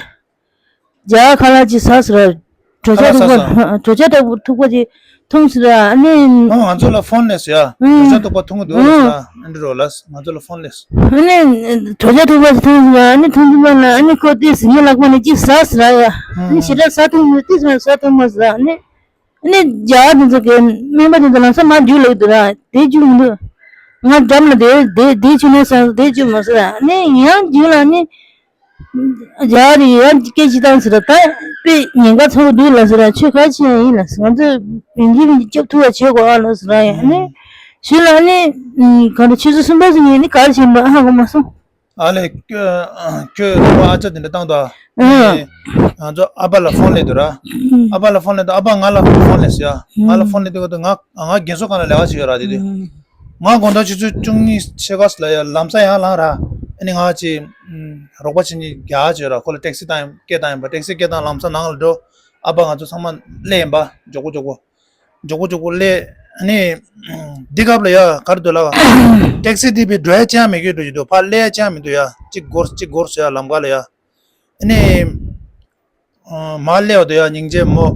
རྒྱ་ཁ་ལག་ཅིག་ཟ་ཟེར། གྲོ་ཆ་ཐུག་པ། གྲོ་ཆ་ཐུག་པ་ཅིག་འཐུང་ཟེར་ཨ་ནི། ཨང་ང་ཚོ་ལ་ཕོན་སླེབས་ཡ། གྲོ་ཆ་ཐུག་པ་འཐུང་གི་འདུག་ལ་ཟེར་ཨ་འདྲི་རོགས་ལ་ང་ཚོ་ལ་ཕོན་སླེབས། ཨ་ནི། གྲོ་ཆ་ཐུག་པ་ཅིག་འཐུང་ཟེར་ཨ་ནི་འཐུང་ཟེར་ཨ་ནི་ཁོ་དེ་ཟེར་ངའི་ལག་པ་ནས་ཅིག་ཟ་ཟེར་ཡ། ཨ་ནི་ཞེ་དྲག་ཟ་ཐུབ་མི་དེ་ཟ་ཐུབ་མ་ཟེར་ཨ་ནི། ཨ་ནི་རྒྱ་དེ་ཚོ་གི་སྨན་པ་དེ་ཚོ་ལམ་སང་མར་རྒྱུགས་ལ་ཡོད་འདུག་ར་དེ་རྒྱུགས་མི་འདུག་ང་འགྲམ་ལ་དེ་དེ་དེ་ཆུ་ནས་ཟ་དེ་རྒྱུགས་མ་ཟེར་ཨ་ནི་ཡང་རྒྱུགས་ལ་ཨ་ནི། རྒྱ་རི་ཡང་སྐད་ཅིག་བཏང་ཟེར་ད་དཔེ་ཉེན་ཁ་ཚ་པོ་འདུག་ལ་ཟེར་ཆོས་ཁ་ཆེ་ཡང་ཡིན་ལ་ང་ཚོ་བིན་ཇི་བིན་ཇི་སྐྱོབ་ཐུབ་པ་བྱེད་དགོས་ཨ་ལ་ཟེར་ཡང་ནི་ཞུ་ལ་ནི་ག་འདྲ་ཆུ་ཚོད་གསུམ་པ་ཟིན་ཡིན་ནི་ག་རེ་བྱེད་པ་ཧ་གོ་མ་སོང་། ཨ་ལས་ཁྱོད་ཁྱོད་རུ་བ་ཨ་ཅག་དེ་འདྲ་བཏང་དོ་ཨ། ང་ཚོ་ཨ་ཕ་ལ་ཕོན་སླེབས་འདུག་ར། ཨ་ཕ་ལ་ཕོན་སླེབས་འདུག་ཨ་ཕ་ང་ལ་ཕོན་སླེབས་ཟེར་ཡ། ང་ལ་ཕོན་སླེབས་འདུག་ག་ང་ང་རྒན་གསོ་ཁང་ལ་ལས་ཀ་བྱེད་ཡོད་ར་དེ་དུས། ང་དགོང་དག་ཆུ་ཚོད་བཅུ་གཉིས་ཕྱེད་ཀ་ལ་ཡ་ལམ་སང་ཡར་ལངས་ར། ཨ་ནི་ང་ཅི། རོགས་པ་ཆེ་གཉིས་རྒྱག་བྱས་ར་ཁོ་ལ་ཊེག་སི་བཏང་ཡིན་སྐད་བཏང་ཡིན་པ་ཊེག་སི་སྐད་བཏང་ལམ་སང་ནང་ལ་འགྲོ། ཨ་ཕ་ང་ཚོ་ཚང་མ་སླེབས་ཡིན་པ་མགྱོགས་པོ་མགྱོགས་པོ། མགྱོགས་པོ་མགྱོགས་པོ་སླེབས་ཨ་ནི། འདི་སྐབས་ལ་ཡ་ག་རེ་འདུག་ལ། ཊེག་སི་འདི་བི་འགྲོ་ཡ་ཅང་མི་དགོས་འགྲོ་ཡི་འདུག་ཕར་སླེབས་ཡ་ཅང་མི་འདུག་ཡ་གཅིག་འགོར་གཅིག་འགོར་ཟེར་ཡ་ལམ་ཁ་ལ་ཡ། ཨ་ནི། མར་སླེབས་པ་དུ་ཡ་སྙིང་རྗེ་མོ།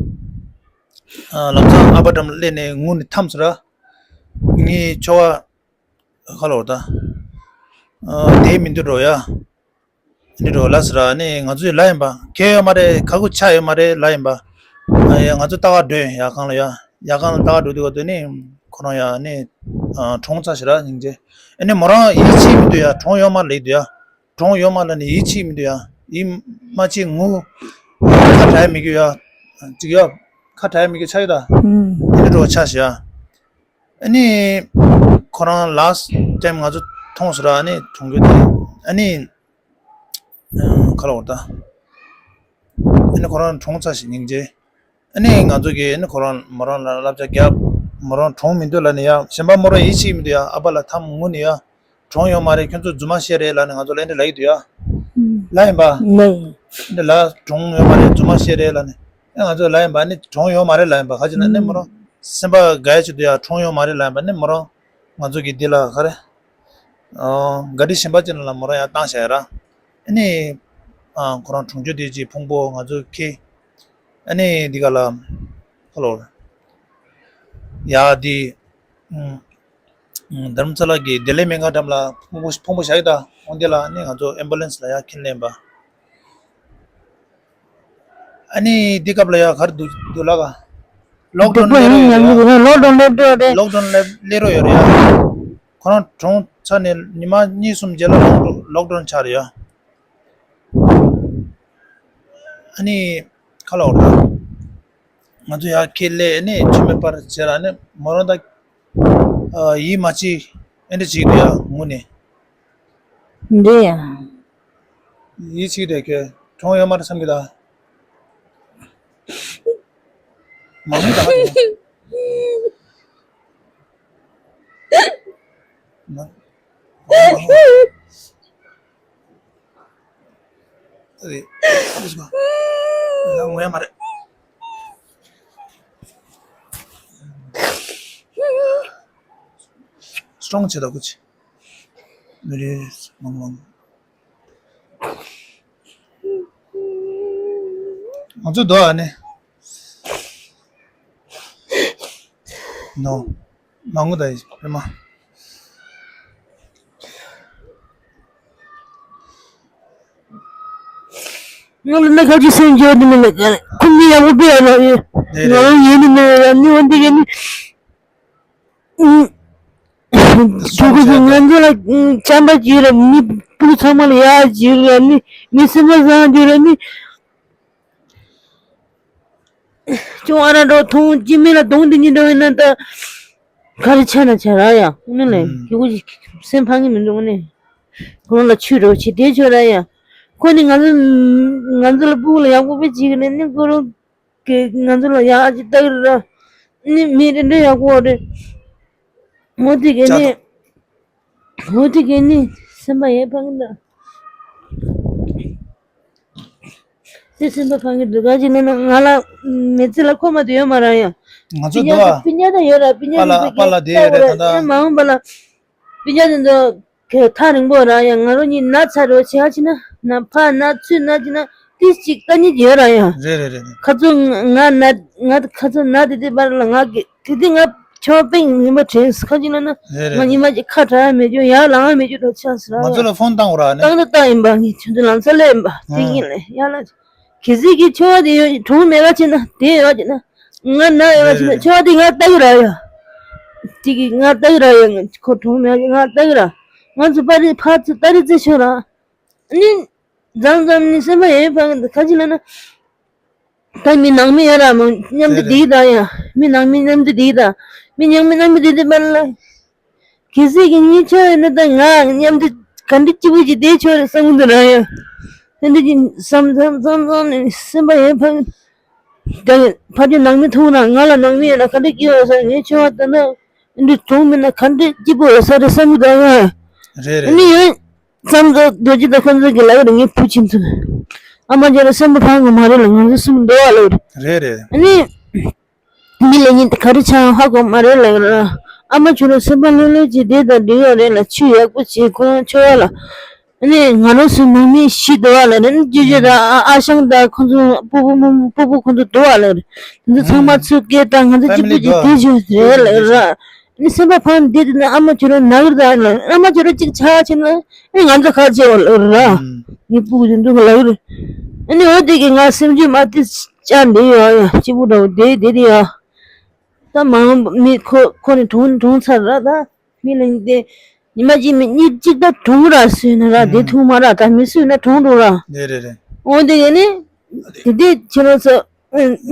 ལམ་སང་ཨ་ཕ་འགྲམ་ལ་སླེབས་ནས་ངུ་ནས་འཐམས་སོང་ར། ངའི་ཁྱོ་ག་ཁ་ལོ་ད། དེ་མི་འདུག་འགྲོ་ཡ། འདི་འགྲོ་ལ་ཟེར་ར་ནི་ང་ཚོས་ལ་ཡིན་པ་གལ་ཡོད་མ་རེད་ཁ་ཁུ་ཆ་ཡོད་མ་རེད་ལ་ཡིན་པ། ང་ཚོ་ལྟ་ག་འགྲོ་ཡ་ཡ་གང་ལ་ཡ་ཡ་གང་ལ་ལྟ་ག་འགྲོ་དུས་ག་དུས་ནི་ཁོ་རང་ཡ་ནི། གྲོངས་ཚར་ཞེ་ར་སྙིང་རྗེ། ཨ་ནི་མོ་རང་ཡིད་ཆེས་མི་འདུག་ཡ་གྲོངས་ཡོད་མ་རེད་ལེགས་འདུག་ཡ། གྲོངས་ཡོད་མ་ལ་ནི་ཡིད་ཆེས་མི་འདུག་ཡ། ཡིད་མ་ཆེས་ངུ། ཁ་བྲལ་མི་དགོས་ཡ། ཅིག་ཡ། ཁ་བྲལ་མི་དགོས་ཆ་ཡོད་ད། ཨ་ནི་འགྲོ་ཆ་ཞེ་ཡ། ཨ་ནི། ཁོ་རང་ལཱ་སི་ཊི་ཊེམ་ང་ཚོ་མཐོང་སོང་ར་ཨ་ནི་གྲོངས་རྒྱུ་དེ། ཨ་ནི། ཁ་ལོ་ད། ཨ་ནི་ཁོ་རང་གྲོངས་ཚར་ཞེ་སྙིང་རྗེ། ཨ་ནི་ང་ཚོ་གིས་ཨ་ནི་ཁོ་རང་མོ་རང་ལ་བསླབ་བྱ་བརྒྱབ། མོ་རང་གྲོངས་མི་འདུག་ལབ་ནས་ཡ་གཞན་པ་མོ་རང་ཡིད་ཆེས་མི་འདུག་ཡ་ཨ་ཕ་ལ་འཐམས་ངུ་ནས་ཡ། གྲོངས་ཡོད་མ་རེད་ཁྱོད་ཚོ་རྫུན་མ་བཤད་རེད་ལབ་ནས་ང་ཚོ་ལ་ཨེ་འདྲ་ལབ་ཀྱི་འདུག་ཡ། ལབ་ཡིན་པ། ལབ་ཡིན། ཨེ་འདྲ་ལབ་གྲོངས་ཡོད་མ་རེད་རྫུན་མ་བཤད་རེད་ལབ་ནས་ཨེ་ང་ཚོ་ལབ་ཡིན་པ་ཨ་ནི་གྲོངས་ཡོད་མ་རེད་ལབ་ཡིན་པ་ག་ཅི་ན་ཨ་ནི་མོ་རང་སེམས་པ་དགའ་ཡ་ཆེད་དུ་ཡ་གྲོངས་ཡོད་མ་རེད་ལབ་ཡིན་པ་ཨ་ནི་མོ་རང་ང་ཚོ་གི་འདི་ལ་ག་རེ། ག་རི་གཞན་པ་ཅིག་ནང་ལ་མོ་རང་ཡར་བཏང་བཞག་ཡ་ར། ཨ་ནི། ཁོ་རང་གྲོངས་རྒྱུ་དེ་ཅིག་ཕུང་པོ་ང་ཚོ་ཁྱེར། ཨ་ནི་འདི་ག་ལ། ཁ་ལོ། ཡ་འདི། རྡ་རམ་ས་ལ་གི་བདེ་ལེགས་སྨན་ཁང་འགྲམ་ལ་ཕུང་པོ་ཕུང་པོ་བཞག་ཡོད་ད། འོ་འདི་ལ་ཨ་ནི་ང་ཚོ་ཨེམ་བུ་ལེན་སི་ལ་ཡར་འཁྱེར་ལེན་པ། ཨ་ནི་འདི་སྐབས་ལ་ཡ་ག་རེ་འདུག་འདུག་ལ་ག་ལོག་ཌའུན་སྡིག་པ་ཡིན་སླེབས་ཡོད་ཡང་རེད་ཡ། ལོག་ཌའུན་སླེབས་སླེབས་འགྲོ་རེད། ལོག་ཌའུན་སླེབས་སླེབས་རོགས་ཡོད་རེད་ཡ། ཁོ་རང་གྲོངས་ཚར་ནས་ཉི་མ་གཉིས་གསུམ་རྗེས་ལ་ལོག་ཌའུན་ལོག་ཌའུན་ཆགས་རེད་ཡ། ཨ་ནི་ཁ་ལོག་རེད། ང་ཚོ་ཡར་ཁྱེར་སླེབས་ནས་ཆུ་མེད་པར་བྱས་ལ་ནི་མོ་རང་ད་ཡིད་མ་ཆེས་ཨེ་འདྲ་བྱེད་ཀྱི་འདུག་ཡ་ངུ་ནས། འདྲ་ཡ། ཡིད་ཆེས་རེད་ཁྱོད་གྲོངས་ཡོད་མ་རེད་བསམ་གྱི་ད། མ་ངུ་ད་ང་ད། མ་ངུ་མ་ངུ། ཨ་རེད། ཨ་རེད་ཟེར་ག་ང་ངུ་ཡ་མ་རེད། སི་ཊོང་བྱེད་ད་ཁུ་ཆེ། མི་རེད་མང་མང་། ང་ཚོ་འདུག་ཨ་ནི། ནོ། མང་པོ་ད་ཡིན་ཕེ་མ། ང་ལ་ན་ཁ་ཅིག་སེམས་འཇོག་ནི་མི་ལ་ཁུ་མི་ཡག་པོ་དཔེ་ཡག་ལ་ཡོད། ང་རང་ཡིན་ནི་མི་ཡག་ནི་འོན་ཏེ་ཡིན་ནི། ཆོས་སྐུ་ཚོ་ང་ཚོ་ལ་བྱམས་པ་ཅིག་ཡོད་ར། མི་སྤུ་གུ་ཚང་མ་ལ་ཡག་ཅིག་ཡོད་ར། མི་མི་སེམས་པ་བཟང་ཅིག་ཡོད་ར། མི་ཅུང་ཨ་ར་འགྲོ་མཐོང་ཅི་མི་ལ་གདོང་འདི་གཉིས་འགྲོ་ཡིན་ན་ད་ག་རེ་ཆ་ན་ཆ་ར་ཡ། ངོ་ནས་ཨུམ། སྐྱེ་བོ་ཞིག་སེམས་ཕངས་ཀྱི་མི་འདུག་ངོ་ནས་ཁོ་རང་ལ་ཆུ་རོ་ཆེ་དེ་ཆོ་ར་ཡ། ཁོ་ནི་ང་ཚོ་ང་ཚོ་ལ་སྤུ་གུ་ལ་ཡག་པོ་དཔེ་བྱེད་ཀྱི་རེད། ནི་ཁོ་རང་གི་ང་ཚོ་ལ་ཡག་ཅིག་ལྟ་གི་རེད་ར། ནི་མི་རེ་འདྲ་ཡག་པོ་རེད། འོ་དེ་གས་ནི། འོ་དེ་གས་ནི་སེམས་པ་ཡང་ཕངས་ཀྱི་འདུག་དེ་སེམས་པ་ཕངས་ཀྱི་འདུག་ག་ཅི་ན་ན་ང་ལ་མི་ཚེ་ལ་ཁོམ་པ་དེ་ཡོད་མ་ར་ཡ། ང་ཚོ་འདུག་ཨ། སྤུན་ཀྱག་དང་ཡོད་ར། སྤུན་ཀྱག་པཱ་ལགས་དེ་པཱ་ལགས་དེ་ཡོད་རེད་ད་ལྟ། ཡང་མ་འོངས་པ་ལ་སྤུན་ཀྱག་དེ་ཚོ་གས་ཐག་རིང་པོ་ར་ཡ། ང་རང་གཉིས་ན་ཚ་རོ་བྱེད་ཡ་ཅི་ན་ན་ཕ་ན་ཚུ་ན་ཅི་ན་ཏིས་ཅིག་ལྟ་ཉིད་ཡོད་ར་ཡ། རེད་རེད་རེད་རེད། ཁ་ཚོ་ང་ན་ང་ཁ་ཚོ་ན་དེ་དེ་པར་ལ་ང་གི་དེ་དེ་ང་ཆོ་པིང་ཡིན་པ་དྲན་ཁ་ཅིག་ན་ན་རེད་རེད་ང་ཉི་མ་ཅིག་ཁ་གྲག་མེད་རྒྱུ་ཡར་ལངས་མེད་རྒྱུ་འགྲོ་ཆགས་སི་ར་ང་ཚོ་ཡ། ལ་ཕོན་བཏང་འོ་ར་ནི། བཏང་ད་བཏང་ཡིན་པ་ངས་ཁྱོད་ཚོ་ལམ་སང་སླེབས་ཡིན་པ་དེ་ཨང་ཡིན་ལེ་ཡ་ལ། གལ་སྲིད་ཀྱི་ཆོ་བ་དེ་ཡོད་གྲོངས་མེད་པ་ཅིག་ན་དེ་ཡོད་ཅིག་ན། ང་ན་ཡོད་པ་ཅིག་ན་རེད་རེད། ཆོ་བ་དེ་ང་ལྟ་གི་ར་ཡ། དེ་གི་ང་ལྟ་གི་ར་ཡ། ང་ཁོ་གྲོངས་མེད་ང་ལྟ་གི་ར། ང་ཚོ་པ་རི་ཕ་ཚོ་ལྟ་རི་རྩེ་ཆོ་ར། ཨ་ནི། མཚམས་མཚམས་ནི་སེམས་པ་ཡང་ཕངས་ཀྱི་འདུག་ཁ་ཅིག་ལ་ན། ད་མི་ནང་མི་ཡོད་ར་མོ་མཉམ་དུ་རེད་རེད། བསྡད་ད་ཡ། མི་ནང་མི་མཉམ་དུ་བསྡད་ད། མི་ནང་མི་མཉམ་དུ་བསྡད་དེ་པ་ལ། གལ་སྲིད་ཀྱི་གཉིས་ཆ་ཡོད་ན་ད་ང་མཉམ་དུ་ག་འདྲ་སྐྱིད་པོ་ཅིག་བསྡད་ཆོག་རེད་བསམ་གྱི་འདུག་ར་ཡ། དེ་འདྲ་ཅིག་བསམ་བསམ་བསམ་བསམ་ནས་སེམས་པ་ཡང་ཕངས། ད་ཕ་ཆོས་ནང་མི་མཐོང་ར་ང་ལ་ནང་མི་ཡོད་ན་ག་འདྲ་སྐྱིད་པོ་ཡོད་ས་ངའི་ཆུང་བ་ད་ན་འདི་གྲོངས་མིན་ན་ག་འདྲ་སྐྱིད་པོ་ཡོད་ས་རེད་བསམ་གྱི་འདུག་ཡ། རེད་རེད། ཨ་ནི་ཡང་བསམ་ཚོ་རྡོ་རྗེ་དང་ཁོང་ཚོ་གི་ལག་རེ་ངའི་བུ་ཁྱིམ་ཚང་ཨ་མ་ཅོ་ར་སེམས་པ་ཕངས་གི་མ་རེད་ལ་ང་ཚོ་སེམས་འདོད་བ་ལ་རེད། རེད་རེད། ཨ་ནི། མི་ལ་ཉིན་ག་རེ་ཆགས་ཧ་གོ་མ་རེད་ལབ་ར། ཨ་མ་ཁྱོད་རང་སེམས་པ་ལྷོད་ལྷོད་ཅིག་བསྡད་དང་འགྲིག་ཡོད་རེད་ལ་ཆུ་ཡག་པོ་བྱེད་ཁོ་རང་ཆོ་བ་ལ། ཨ་ནི་ང་རང་ཚོའི་ནང་མི་ཤི་འདུག་བ་ལ་རེད། ཅོ་ཅོ་དང་ཨ་ཨ་ཞང་དང་ཁོ་ཚོ་སྤུ་སྤུ་མོ་སྤུ་སྤུ་ཁོ་ཚོ་འདུག་བ་ལ་རེད། དེ་ཚོ་ཚང་མ་ཚུར་སྐད་བཏང་ང་ཚོ་གཅིག་པུ་ཅིག་བསྡད་ཆོག་རེད་ལབ་ར། ཨ་ནི་སེམས་པ་ཕངས་བསྡད་དེ་ན་ཨ་མ་ཁྱོད་རང་ན་གི་རེད་ད་ལ་ཨ་མ་ཁྱོད་རང་གཅིག་ཆགས་ཕྱིན་ན་ཨ་ནི་ང་ཚོ་ཁ་ཆེ་བ་ལབ་ར། ངའི་སྤུ་གུ་དེ་འདུག་ལབ་རེད། ཨ་ནི་འོ་དེ་གི་ང་སེམས་རྒྱུད་མ་དེ། ཅག་འདི་ཡོད་ཡ་གཅིག་པུ་འདྲ་བོ་དེ་དེ་དེ་ཡ། ད་མང་མི་ཁོ་ཁོ་ནི་གྲོངས་གྲོངས་ཚར་ར་ད། མི་ལ་ནི་དེ། ཉི་མ་གཅིག་མི་གཉིས་གཅིག་ད་གྲོངས་ར་སུས་ན་ར་དེ་ཐུག་མ་ར་ད་མི་སུས་ན་གྲོངས་འགྲོ་ར། རེད་རེད་རེད། འོ་དེ་ཡ་ནི། དེ་དེ་ཁྱེད་རང་ཚོ།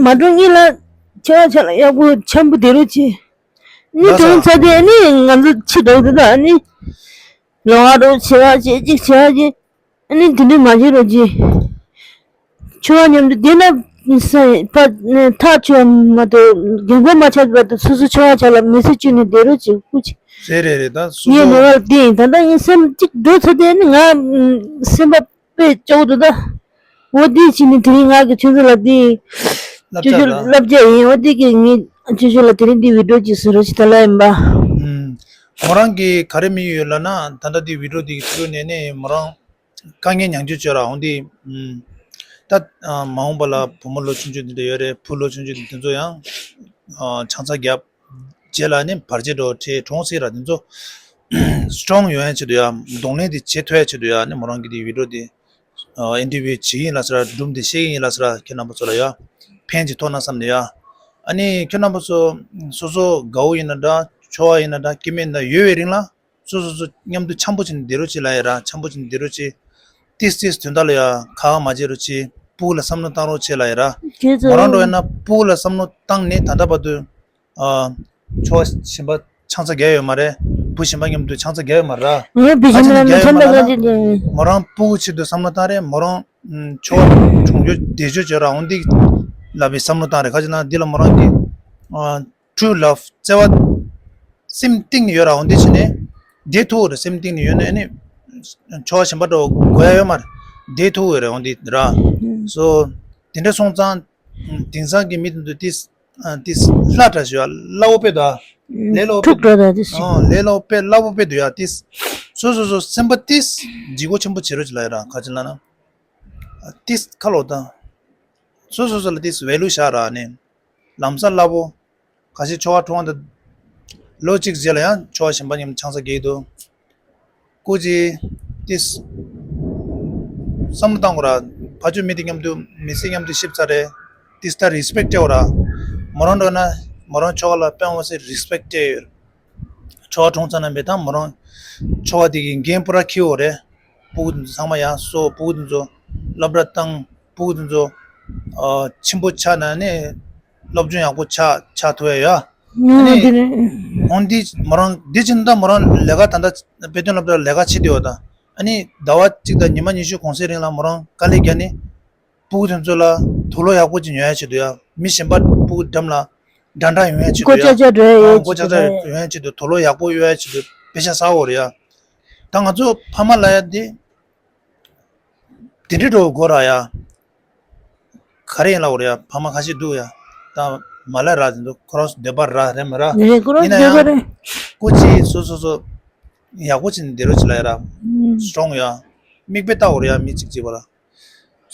མ་གྲོངས་གཉིས་ལ། ཆེ་བ་ཆ་ལ་ཡག་པོ་འཆམ་པོ་བསྡད་རོགས་གྱིས། ནི་གྲོངས་ཚར་དེ་ནི་ང་ཚོ་ཕྱི་འགྲོ་དུས་ད་ནི། ལོ་ང་རོ་ཆེ་བ་ཆེ་གཅིག་ཆེ་བ་ཆེ། ཨ་ནི་དེ་འདྲ་མ་བྱེད་རོགས་གྱིས། ཆོ་བ་མཉམ་དུ་བསྡད་ན་ས་ཕ་ཐག་ཆོད་མ་གཏོགས་རྒན་གོག་མ་ཆགས་པ་དང་སོ་སོ་ཆོ་བ་ཆགས་ལ་མི་ཚེ་བཅུ་ནས་བསྡད་རོགས་གྱིས་སྐུ་མཁྱེན། རེད་རེད་རེད་ད་སོ་ངས་སོ་ནོར་བ་དེ་ཡིན་ད་ལྟ་ངའི་སེམས་གཅིག་འགྲོ་ཚར་དེ་ནི་ང་སེམས་པ་དཔེ་སྐྱོ་བོ་འདུག་ད། འོ་དེ་ཕྱིན་ནས་དེ་རིང་ང་གི་ཆུང་ཆུང་ལ་དེ་ཅོ་ཅོ་བསླབ་བྱ་ཡིན། འོ་དེ་གི་ངས་ཅོ་ཅོ་ལ་དེ་རིང་དེ་བི་ཌིའོ་ཅིག་བཟོ་རོགས་ཞེས་ད་ལབ་ཡིན་པ། ཨུམ། མོ་རང་གི་ག་རེ་དམིགས་ཡུལ་ཡོད་ལབ་ན་ད་ལྟ་དེ་བི་ཌིའོ་དེ་གི་ཕྱི་ལོགས་ནས་ནས་མོ་རང་དཀའ་ངལ་མྱངས་བཅུག་བྱོས་ར་འོང་དེ། ཨུམ། ད་མ་འོངས་པ་ལ་བུ་མོ་ལོ་ཆུང་ཆུང་དེ་འདྲ་ཡོད་རེད། བུ་ལོ་ཆུང་ཆུང་དེ་ཚོ་ཡང་ཆང་ས་བརྒྱབ། རྗེས་ལ་ནི་བར་ཆད་འགྲོ་ཁྲེལ་གྲོངས་སྲིད་ར་དེ་ཚོ་སི་ཊོང་ཡོང་ཡ་ཆེད་དུ་ཡ་གདོང་ལེན་དེ་བྱེད་ཐུབ་ཡ་ཆེད་དུ་ཡ་ནི་མོ་རང་གི་དེ་བི་ཌིའོ་དེ་ཨིན་ཊར་བིའུ་བྱེད་ཀྱི་ཡིན་ལ་ཟེར་ར་སྒྲུང་དེ་བཤད་ཀྱི་ཡིན་ལ་ཟེར་ར་ཁྱེད་རྣམ་པ་ཚོ་ལ་ཡ་ཕན་ཅིག་ཐོགས་ན་བསམ་ནས་ཡ། ཨ་ནི་ཁྱོད་རྣམ་པ་ཚོ་སོ་སོ་དགའ་བོ་ཡིན་ན་འདྲ། ཆོ་བ་ཡིན་ན་འདྲ། སྐྱིད་མེད་ན་ཡོད་པའི་རིང་ལ་སོ་སོ་སོ་མཉམ་དུ་འཆམ་པོ་བྱས་ནས་བསྡད་རོགས་བྱེད་ལབ་ཡ་ར། འཆམ་པོ་བྱས་ནས་བསྡད་རོགས་བྱེད། ཏིས་ཏིས་དོན་དག་ལ་ཡ་ཁག་མ་བྱེད་རོགས་བྱེད། སྤུ་གུ་ལ་བསམ་བློ་བཏང་རོགས་བྱེད་ལབ་ཡ་ར། ཁྱེད་ཚོ། མོ་རང་འགྲོ་ཡིན་ན་སྤུ་གུ་ལ་བསམ་བློ་བཏང་ནས་ད་ལྟ་བར་དུ། ཨ། ཆོ་བ་གཞན་པ་ཆང་ས་བརྒྱབ་ཡོད་མ་རེད། བུ་གཞན་པ་མཉམ་དུ་ཆང་ས་བརྒྱབ་ཡོད་མ་རེད། ངས་བུ་གཞན་པ་མཉམ་དུ་ཆང་ས་བརྒྱབ་ཡོད་མ་རེད། མོ་རང་སྤུ་གུ་ཆེད་དུ་བསམ་བློ་བཏང་རེད། མོ་རང་ཆོ་བ་གྲོང་ཁྱེར་བདེ་སྤྱོད་བྱོས་ར་འོང་འདི་ལབ་པའི་བསམ་བློ་བཏང་རེད། ག་ཅི་ན་འདི་ལ་མོ་རང་གི། ཨ། True love བརྩེ་བ་སེམས་གཏིང་ནས་ཡོད་ར་འོང་འདི་བྱས་ནས་བདེ་ཐུག་རེད། སེམས་གཏིང་ནས་ཡོད་ནས་ཨ་ནི་ཆོ་བ་གཞན་པ་འགྲོ་དགོས་ཡ་ཡོད་མ་རེད། བདེ་ཐུག་རེད་འོང་འདི་ར། སོ་དེ་འདྲ་སོང་ཙང་དེང་སང་གི་མི་དེ་ཚོ་ཏིས། ཨ། ཏིས་སླ་དྲགས་ཤོག་ཡ། སླ་བོ་དཔེ་དང་། ལས་སླ་བོ་དཔེ། ཐུག་དྲགས་དང་ཏིས། ཨ། ལས་སླ་བོ་དཔེ་སླ་བོ་དཔེ་འདུག་ཡ། ཏིས། སོ་སོ་སོ་སེམས་པ་ཏིས་ལྗིད་ཁོག་ཆེན་པོ་བྱེད་རོགས་བྱེད་ལབ་ཡ་ར། ག་ཅི་ལབ་ན། ཨ། ཏིས་ཁ་ལོ་དང་། སོ་སོ་སོ་ལ་ཏིས་ཝེ་ལུ་བཞག་ར་ནས། ལམ་སང་སླ་བོ། ཁ་ཤས་ཆོ་བ་འཁྲུངས་པ་དང་། ལོ་གཅིག་རྗེས་ལ་ཡང་ཆོ་བ་གཞན་པ་མཉམ་ཆང་ས་བརྒྱབ་འདུག་སྐུ་མཁྱེན། ཏིས། བསམ་བློ་བཏང་དགོས་ར། ཕ་ཆོས་མི་དེ་མཉམ་དུ་མི་ཚེ་མཉམ་དུ་གཤིབ་ཚར་རེད། ཏིས་ད་རི་སི་པེག་སྤྲད་དགོས་ར། མོ་རང་འགྲོ་ན་མོ་རང་ཆོ་ག་ལ་དཔེ་མ་སྲིད་རི་སི་པེག་སྤྲད་ཡོད། ཆོ་ག་འཁྲུངས་ཚར་ན་མེད་ད་མོ་རང་ཆོ་ག་དེ་གི་འགན་པུ་ར་འཁྱེར་ཡོད་རེད། སྤུ་གུ་དེ་ཚོ་ཚང་མ་ཡང་སོ་སྤུ་གུ་དེ་ཚོ་སློབ་གྲྭ་བཏང་། སྤུ་གུ་དེ་ཚོ་ཨ་ཆེན་པོ་ཆགས་ན་ནི་སློབ་སྦྱོང་ཡག་པོ་ཆགས་ཆགས་ཐུབ་ཡ་ཡོད། ཨ་ནི་ཨ་དེ་རེད། འོན་ཏེ་མོ་རང་འདི་ཕྱིན་ད་མོ་རང་ལས་ཀ་ད་ལྟ་དཔེ་སྟོན་སློབ་གྲྭར་ལས་ཀ་བྱེད་བསྡད་ཡོད་ད། ཨ་ནི་ཟླ་བ་གཅིག་དང་ཉི་མ་ཉི་ཤུ་གུང་སེང་རིང་ལ་མོ་རང་དཀའ་ལས་བརྒྱབ་ནས་སྤུ་གུ་དེ་ཚོ་ལ་དུག་ལོག་ཡག་པོ་ཅིག་ཉོ་ཡ་ཆེད་དུ་ཡ། མི་གཞན་པ་སྤུ་གུ་འགྲམ་ལ་འདྲ་འདྲ་ཡོང་ཡ་ཆེད་དུ་ཡ། མགོ་ལྕགས་ལྕགས་འགྲོ་ཡ་ཡོད། མགོ་ལྕགས་ལྕགས་ཡོང་ཡ་ཆེད་དུ་དུག་ལོག་ཡག་པོ་གཡོག་ཡ་ཆེད་དུ་དཔེ་ཆ་ཟ་འོ་རེད་ཡ། ད་ང་ཚོ་ཕ་མ་ལ་ཡ་དེ། དེ་འདྲའི་འགྲོ་དགོས་ར་ཡ། ག་རེ་ཡིན་ལབ་རེད་ཡ། ཕ་མ་ཁ་ཤས་འདུག་ཡ། ད་མ་ལ་ར་དེ་ཚོ་ཁོ་རང་ཚོ་འདོད་པ་ར་རེད་མ་ར། རེད། ཁོ་རང་ཡིན་ན་འདོད་པ་ཡང་རེད། སྐུ་མཁྱེན་སོ་སོ་སོ་ཡག་པོ་བྱས་ནས་བསྡད་རོགས་བྱེད་ལ་ཡ་ར། ཨུམ། སི་ཊོང་ཡ། མིག་དཔེ་ལྟ་འོ་རེད་ཡ། མི་གཅིག་གཅིག་པ་ལ།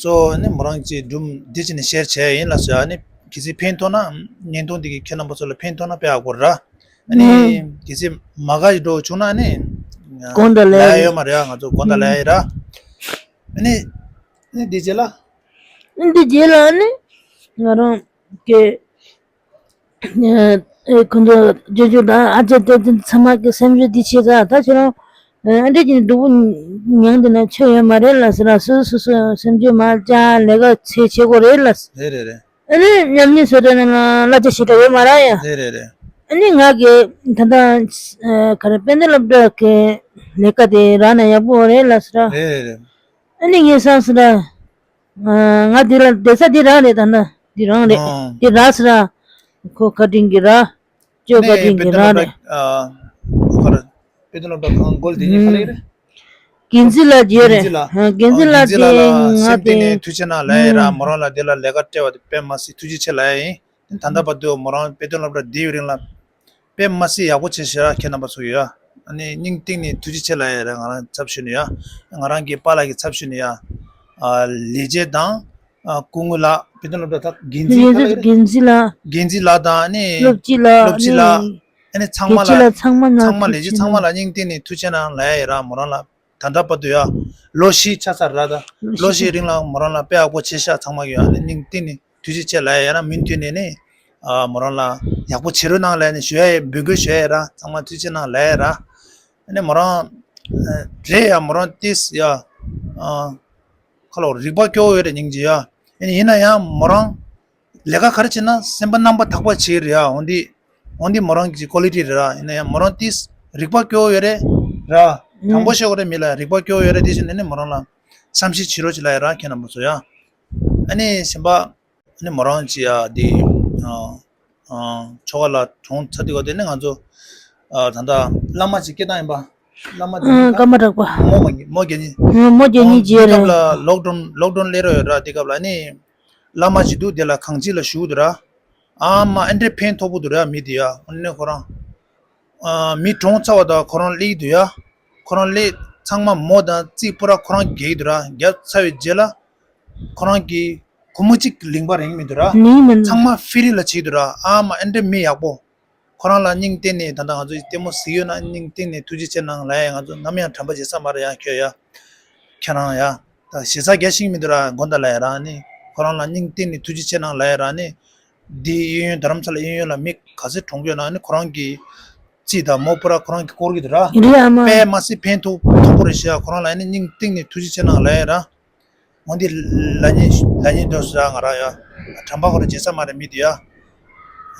སོ་ནི་མོ་རང་གི་སྒྲུང་འདི་བྱས་ནས་ཤེར་བྱས་ཡིན་ལ་སོ་ཡ། ནི་གལ་སྲིད་ཕན་ཐོགས་ན་བརྙན་ཐུང་འདི་གིས་ཁྱེད་རྣམ་པ་ཚོ་ལ་ཕན་ཐོགས་ན་དཔེ་ཡག་པོ་ར། ཨ་ནི་ཨུམ། གལ་སྲིད་མ་དགའ་ཞིག་འགྲོ་བྱུང་ན་ནི་དགོངས་དག་ལས་ལ་ཡ་ཡོད་མ་རེད་ཡ། ང་ཚོ་དགོངས་དག་ལ་ཡ་ཡིན་ར། ཨ་ནི་ཨ་ནི་འདི་རྗེས་ལ། ཨ་ནི་འདི་རྗེས་ལ་ཨ་ནི་ང་རང་གི་ཨེ་ཁོང་ཚོ་ཇོ་ཇོ་དང་ཨ་ཅེ་དེ་དེ་ཚང་མ་གི་སེམས་ཤུགས་འདི་ཆེ་ས། ད་ཁྱེད་རང་ཨ་འདྲ་གྱི་སྡུག་པོ་མྱངས་བསྡད་ན་ཆོ་ཡོད་མ་རེད་ལ་ཟེར་ལ། སོ་སོ་སོ་སེམས་ཤུགས་མ་བཅག་ལས་ཀ་ཚེ་ཆེ་གོ་རེད་ལ། རེད་རེད་རེད། ཨ་ནི་མཉམ་ཉིད་བཟོ་གྲྭ་ནང་ལ་གླ་ཆ་ཞེ་དྲག་ཡོད་མ་རེད་ཡ། རེད་རེད་རེད། ཨ་ནི་ང་གི་ད་ལྟ་ཨ་ག་རེ་དཔེ་མཛོད་སློབ་གྲྭ་གི་ལས་ཀ་དེ་རག་ན་ཡག་པོ་རེད་ལ་ཟེར། རེད་རེད་རེད། ཨ་ནི་ངས་བསམ་ཟེར། ཨ་ང་འདི་ལ་བསྡད་ས་འདི་རང་རེད། ད་ལྟ་འདི་རང་རེད། ཨང་། འདི་རག་ཟེར། ཁོ་བཀའ་དྲིན་གྱིས་རག་ཅོ་བཀའ་དྲིན་གྱིས་རག་རེད། ཨ་ཁོ་ར་དཔེ་སྟོན་སློབ་གྲྭ་གང་སྒོ་ལ་དེ་ཉིད་ག་ལེ་རེད། འགན་འཛིན་ལགས་ཀྱིས་རེད། འགན་འཛིན་ལགས། ཨ་འགན་འཛིན་ལགས་ཀྱིས་ང་སེམས་གཏིང་ནས་ཐུགས་རྗེ་ཆེ་གནང་ལབ་ཡ་ར། མོ་རང་ལ་འདི་ལ་ལས་ཀ་སྤྲད་པ་དེ་དཔེ་མ་སྲིད་ཐུགས་རྗེ་ཆེ་ལབ་ཡ་ཡིན། ད་ལྟ་བར་དུ་མོ་རང་དཔེ་སྟོན་སློབ་གྲྭ་འདིའི་རིང་ལ་དཔེ་མ་སྲིད་ཡག་པོ་བྱས་ཤག་ཁྱེད་རྣམ་པ་ཚོ་ཡོད། ཨ་ནི་སྙིང་གཏིང་ནས་ཐུགས་རྗེ་ཆེ་ལབ་ཡ་རེད། ང་རང་ཚབ་ཞུས་ནས་ཡ། ང་རང་གི་པཱ་ལགས་ཀྱི་ཚབ་ཞུས་ནས་ཡ། ཨ་ལས་བྱེད་དང་། ཨ་སྐུ་ངོ་ལགས། དཔེ་སྟོན་སློབ་གྲྭ་ད་འགན་འཛིན་ག་ལ་རེད། འགན་འཛིན་ལགས། འགན་འཛིན་ལགས་དང་ཨ་ནི་སློབ་སྤྱི་ལགས། སློབ་སྤྱི་ལགས། ཨ་ནི་ཚང་མ་ལ། ཚང་མ་ལ་ཚང་མ་ལས་བྱེད་ཚང་མ་ལ་སྙིང་གཏིང་ནས་ཐུགས་རྗེ་ཆེ་གནང་ལབ་ཡ་ར། མོ་རང་ལ་ད་ལྟ་བར་དུ་ཡ་ལོ་བཞི་ཆགས་ཚར་ར། ད་ལོ་བཞི་རིང་ལ་མོ་རང་ལ་དཔེ་ཡག་པོ་བྱས་ཤག་ཚང་མ་གིས་ཡ། ཨ་ནི་སྙིང་གཏིང་ནས་ཐུགས་རྗེ་ཆེ་ལབ་ཡ་ཡ་ར། མུ་མཐུད་ནས་ནི་ཨ་མོ་རང་ལ་ཡག་པོ་བྱེད་རོགས་གནང་ལབ་ནས་ཞུ་ཡ་ཡ། འབོད་སྐུལ་ཞུ་ཡ་ཡ་ར། ཚང་མ་ཐུགས་རྗེ་གནང་ལབ་ཡ་ར། ཨ་ནི་མོ་རང་རེད་ཡ། མོ་རང་ཏིས་ཡ་ཨ་ཁ་ལོ་རིག་པ་སྐྱོ་བོ་ཡོད་རེད་སྙིང་རྗེ་ཡ། ཨ་ནི་ཡིན་ན་ཡང་མོ་རང་ལས་ཀ་ག་རེ་བྱེད་ན་སེམས་པ་རྣམ་པ་དག་པ་བྱེད་རེད་ཡ། འོན་ཏེ་འོན་ཏེ་མོ་རང་གི་ཀོ་ལི་ཊི་རེད་ར། ཡིན་ན་ཡང་མོ་རང་ཏིས་རིག་པ་སྐྱོ་བོ་ཡོད་རེད་ར། དྲང་པོ་ཤོད་དགོས་རེད། མི་ལ་རིག་པ་སྐྱོ་བོ་ཡོད་རེད། དེ་བཞིན་ནས་ནི་མོ་རང་ལ་བསམ་ཤེས་བྱེད་རོགས་བྱེད་ལབ་ཡ་ར་ཁྱེད་རྣམ་པ་ཚོ་ཡ། ཨ་ནི་གཞན་པ། ཨ་ནི་མོ་རང་ཅི་ཡ་འདི། ཨ་ཨ་ཆོ་ག་ལ་གྲོངས་ཚར་དུས་ག་དེ་ནི་ང་ཚོ་ཨ་ད་ལྟ་བླ་མ་ཅིག་སྐད་བཏང་ཡིན་པ། བླ་མ་དེ་ཨ་ནི་ཀརྨ་གྲགས་པ། མོ་མ་མོ་རྒྱ་ཉི། ཨ་མོ་རྒྱ་ཉི་ཨོ་རྗེ་འདི་སྐབས་རེད། ལ་ལོག་ཌའུན་ལོག་ཌའུན་སླེབས་རོགས་ཡོད་ར། དེ་སྐབས་ལ་ནི་བླ་མ་ཅིག་འདུག་དེ་ལ་གངས་སྐྱིད་ལ་བཞུགས་འདུག་ར། ཨ་མ་ཨ་འདྲས་ཕན་ཐོགས་པོ་འདུག་ར་མི་དེ་ཡ། ཨ་ནི་ཁོ་རང་ཨ་མི་གྲོངས་ཚར་བ་དང་ཁོ་རང་སླེབས་འདུག་ཡ། ཁོ་རང་སླེབས་ཚང་མ་མོ་དང་རྩིས་པུ་ར་ཁོ་རང་རྒྱག་གི་འདུག་ར། རྒྱབ་ཚར་བའི་རྗེས་ལ་ཁོ་རང་གི་སྒོར་མོ་གཅིག་ལེན་པ་རག་མི་འདུག་ར། ལེན་མི་འདུག་ཚང་མ་ཧྥི་རི་ལ་བྱེད་འདུག་ར། ཨ་མ་ཨེ་འདྲ་མི་ཡག་པོ། ཁོ་རང་ལ་སྙིང་གཏིང་ནས་ད་ལྟ་ང་ཚོ་ཡི་ལྟད་མོ་གཟིགས་ཡོད་ན་སྙིང་གཏིང་ནས་ཐུགས་རྗེ་ཆེ་གནང་ལབ་ཡ། ང་ཚོ་ནམ་ཡང་དྲན་པ་བརྗེད་ས་མ་རེད་ཡ། ཁྱོད་ཡ། ཁྱེད་རང་ཡ། ད་ཞེ་ས་རྒྱ་ཞིག་མི་འདུག་ར། དགོངས་དག་ལབ་ཡ་ར་ནི། ཁོ་རང་ལ་སྙིང་གཏིང་ནས་ཐུགས་རྗེ་ཆེ་གནང་ལབ་ཡ་ར་ནི། འདི་གཡས་གཡོན་རྡ་རམ་ས་ལ་གཡས་གཡོན་ལ་མི་ག་ཚོད་གྲོངས་ཡོད་ན་ནི་ཁོ་རང་གི་རྩིས་དང་མོ་པུ་ར་ཁོ་རང་གི་སྐོར་གྱི་རེད་ར། རེད་ཨ་མ། དཔེ་མ་སྲིད་ཕན་ཐོགས་ཐོགས་པོ་རེད་ཤག་ཁོ་རང་ལ་ནི་སྙིང་གཏིང་ནས་ཐུགས་རྗེ་ཆེ་གནང་ལབ་ཡ་ར། འོན་ཏེ་ལ་ཉིན་ལ་ཉིན་དུ་ས་ང་ར་ཡ། དྲན་པ་ཁོ་ར་བརྗེད་ས་མ་རེད་མི་དེ་ཡ།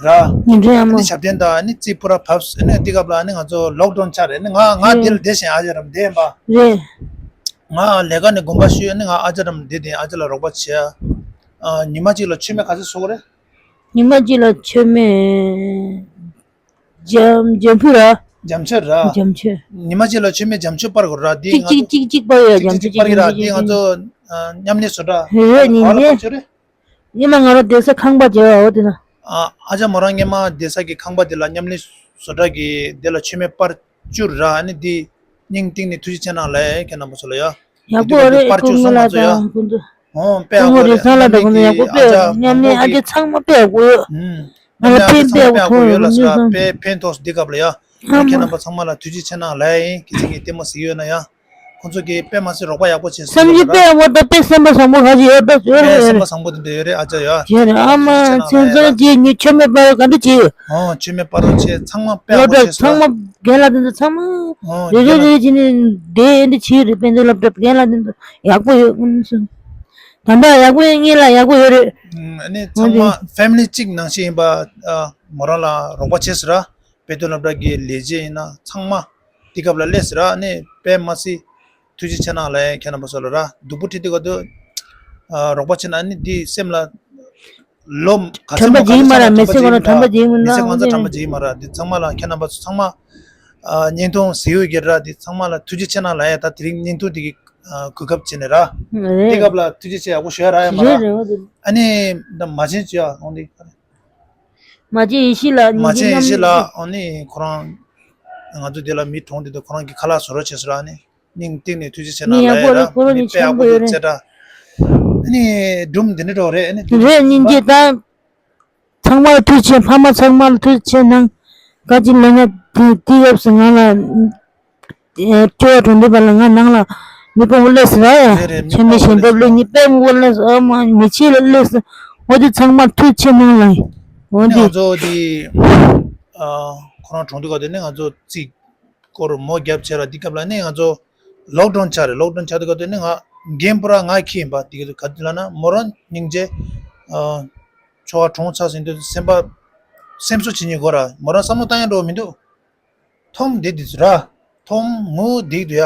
ར། ཡིན་རེད་ཨ་མ། ནི་ཞབས་བརྟན་དང་ནི་རྩིས་པུ་ར་བབས་ནི་འདི་སྐབས་ལ་ནི་ང་ཚོ་ལོག་ཌའོན་ཆགས་རེད་ནི་ང་ང་རེད། འདིར་བསྡད་བཞིན་ཨ་ཅག་རམ་བསྡད་ཡིན་པ། རེད། ང་ལས་ཀ་ནས་དགོངས་པ་ཞུས་ནི་ང་ཨ་ཅག་རམ་བསྡད་དེ་ཨ་ཅག་ལ་རོགས་པ་བྱས། ཨ། ཉི་མ་གཅིག་ལ་མཆོད་མེ་ག་ཚོད་བཟོ་གི་རེད། ཉི་མ་གཅིག་ལ་མཆོད་མེ། འཇམ་འཇམ་ཕུ་ར། འཇམ་མཆོད་ར། འཇམ་མཆོད། ཉི་མ་གཅིག་ལ་མཆོད་མེ་འཇམ་མཆོད་སྤར་དགོས་ར་འདི་གཅིག་ང་ཚོ་གཅིག་གཅིག་སྤར་ཡོད་གཅིག་འཇམ་གཅིག་མཆོད་སྤར་གི་ར་འདི་ང་ཚོ་མཉམ་ལས་བཟོ་གྲྭ་རེད་ཉིན་ག་ལ་རེད། སྤར་ཆོག་རེད། སྔོན་མ་ང་རང་བསྡད་ས་ཁང་པ་བརྗེ་བ་འོ་དེ་ན། ཨ་ཅག་མོ་རང་སྔོན་མ་བསྡད་ས་གི་ཁང་པ་དེ་ལ་མཉམ་ལས་བཟོ་གྲྭ་གི་དེ་ལ་མཆོད་མེ་སྤར་བཅུག་ར་ཨ་ནི་འདི་སྙིང་གཏིང་ནས་ཐུགས་རྗེ་ཆེ་གནང་ལབ་ཁྱེད་རྣམ་པ་ཚོ་ལ་ཡ། ཡག་པོ་རེད། སྐུ་ངོ་ལགས་དང་ཁོང་ཚོ། ཨོ་དཔེ་ཡག་པོ་རེད། སྐུ་ངོ་རེད་ཚང་ལ་དང་ཁོང་ཚོ་ཡག་པོ་དཔེ་ཡག་མཉམ་ནས་ཨ་ཅེ་ཚང་མ་དཔེ་ཡག་པོ་ཡོད། ང་ལ་ཕན་དཔེ་ཡག་པོ་ཐོག་ཡོད་ལ་ས་དཔེ་ཕན་ཐོགས་འདི་སྐབས་ལ་ཡ། ཁྱེད་རྣམ་པ་ཚང་མ་ལ་ཐུགས་རྗེ་ཆེ་གནང་ལབ་ཡིན་ཁྱེད་ཚང་གི་ལྟད་མོ་གཟིགས་ཡོད་ན་ཡ། ཁོང་ཚོ་གིས་དཔེ་མ་སྲིད་རོགས་པ་ཡག་པོ་བྱས་སོང་ཟེར་བ་ལ། དཔེ་ཡག་པོ་དང་དཔེ་སེམས་པ་བཟང་པོ་ཁ་ཅིག་ཡོད་ད་ཟེར་བ་ལ། སེམས་པ་བཟང་པོ་དེ་འདྲ་ཡོད་རེད་ཨ་ཅག་ཡ། ཡོད་རེད་ཨ་མ་ཚེ་བཟང་གིས་ཉིད་མཆོད་མེ་སྤར་ག་འདྲ་བྱས་ཡོད། ཨོ་མཆོད་མེ་སྤར་རོགས་བྱས་ཚང་མ་དཔེ་ཡག་པོ་བྱས་སོང་ལ། ཚང་མ་རྒན་ལགས་དེ་ཚོ་ཚང་མ་རེ་རེ་རེ་རེ་བྱས་ནས་བསྡད་འདི་བྱས་རེད། དཔེ་མཛོད་སློབ་གྲྭ་རྒན་ལགས་དེ་ཚོ་ཡག་པོ་ཡོད་ཀུན་སོང་། ད་ལྟ་ཡག་པོ་ཡོད་ངེས་ལ་ཡག་པོ་ཡོད་རེད། ཨ་ནི་ཚང་མ་ཕེ་མི་ལི་གཅིག་ནང་བཞིན་ཡིན་པ་མོ་རང་ལ་རོགས་པ་བྱས་ཟེར་ར། དཔེ་མཛོད་སློབ་གྲྭ་གི་ལས་བྱེད་ཡིན་ན་ཚང་མ་དེ་སྐབས་ལ་སླེབས་ཟེར་ར་ཨ་ནི་དཔེ་མ་སྲིད་ཐུགས་རྗེ་ཆེ་གནང་ལབ་ཡ་ཁྱེད་རྣམ་པ་ཚོ་ལ་ར་སྡུག་པོ་ཁྲིད་དེ་ག་དུས་རོགས་པ་བྱས་ན་ཨ་ནི་འདི་སེམས་ལ། ལོ་ག་ཚོད་དྲན་པ་བརྗེད་ཀྱི་མ་རེད། མི་ཚེ་གང་ལ་དྲན་པ་བརྗེད་ཀྱི་མི་འདུག་མི་ཚེ་གང་ཚོད་དྲན་པ་བརྗེད་ཀྱི་མ་རེད། འདི་ཚང་མ་ལ་ཁྱེད་རྣམ་པ་ཚོ་ཚང་མ་བརྙན་ཐུང་གཟིགས་ཡོད་ཀྱི་ར། འདི་ཚང་མ་ལ་ཐུགས་རྗེ་ཆེ་གནང་ལབ་ཡ། ད་དེ་རིང་བརྙན་ཐུང་འདི་གི་གོ་སྐབས་བྱས་ནས་ར། འདི་སྐབས་ལ་ཐུགས་རྗེ་ཆེ་ཡག་པོ་ཞུ་ཡ་རག་ཡ་མ་རེད། ཨ་ནི་ད་མ་བྱན་བྱོས་ཡ་འོང་འདི། མ་བྱན་ཡེ་ཤེས་ལགས། མ་བྱན་ཡེ་ཤེས་ལགས་འོང་ནི་ཁོ་རང་ང་ཚོ་འདི་ལ་མི་གྲོངས་འདི་དུས་ཁོ་རང་གི་ཁ་ལག་བཟོ་རོགས་བྱས་སོང་ར་ཨ་ནི། སྙིང་གཏིང་ནས་ཐུགས་རྗེ་ཆེ་གནང་ལབ་ཡ་ར། མི་དཔེ་ཡག་པོ་ཡོད་རེད། ཨ་ནི་སྒྲུང་འདི་འདྲ་འགྲོ་རེད། ཨ་ནི་རེད་སྙིང་རྗེ་དང་། ཚང་མ་ལ་ཐུགས་རྗེ་ཆེ། ཕ་མ་ཚང་མ་ལ་ཐུགས་རྗེ་ཆེ་གནང་། བཀའ་དྲིན་ལས་ང་དེ་དེ་སྐབས་སུ་ང་ལ་སྐྱོ་བ་གྲོང་སྡེ་པ་ལ་ང་ནང་ལ་མི་དཔོན་པོ་སླེབས་སོང་ར་ཡ། ཆེན་མོ་ཞལ་འདེབས་ལས་ཉིད་དཔེ་མི་དཔོན་སླེབས་སོང་ཨ་མ་མི་ཆེ་ལ་སླེབས་སོང་། འོ་དེ་ཚང་མ་ཐུགས་རྗེ་ཆེ་གནང་ལ་ཡིན། འོ་དེ་ང་ཚོ་དེ་ཁོ་རང་གྲོང་སྡེ་ག་དེ་ནས་ང་ཚོ་རྩིས། སྐོར་མོ་བརྒྱབ་བྱས་ར། འདི་སྐབས་ལ་ནི་ང་ཚོ་ལོག་ཌའོན་ཆགས་རེད། ལོག་ཌའོན་ཆགས་དུས་སྐབས་དེ་ནི་ང་འགན་པུ་ར་ང་ཁྱི་ཡིན་པ། དེ་ག་དུས་ག་དུས་ལ་ན་མོ་རང་སྙིང་རྗེ། ཨ། ཆོ་བ་གྲོངས་ཚར་ཟིན་དུས་སེམས་པ་སེམས་གསོ་བྱེད་ཉེན་དགོས་ར། མོ་རང་བསམ་བློ་བཏང་ཡ་འགྲོ་མི་འདུག་ཐོམ་འདི་འདི་ཚོ་ར། ཐོམ་ངུ་འདི་འདུག་ཡ།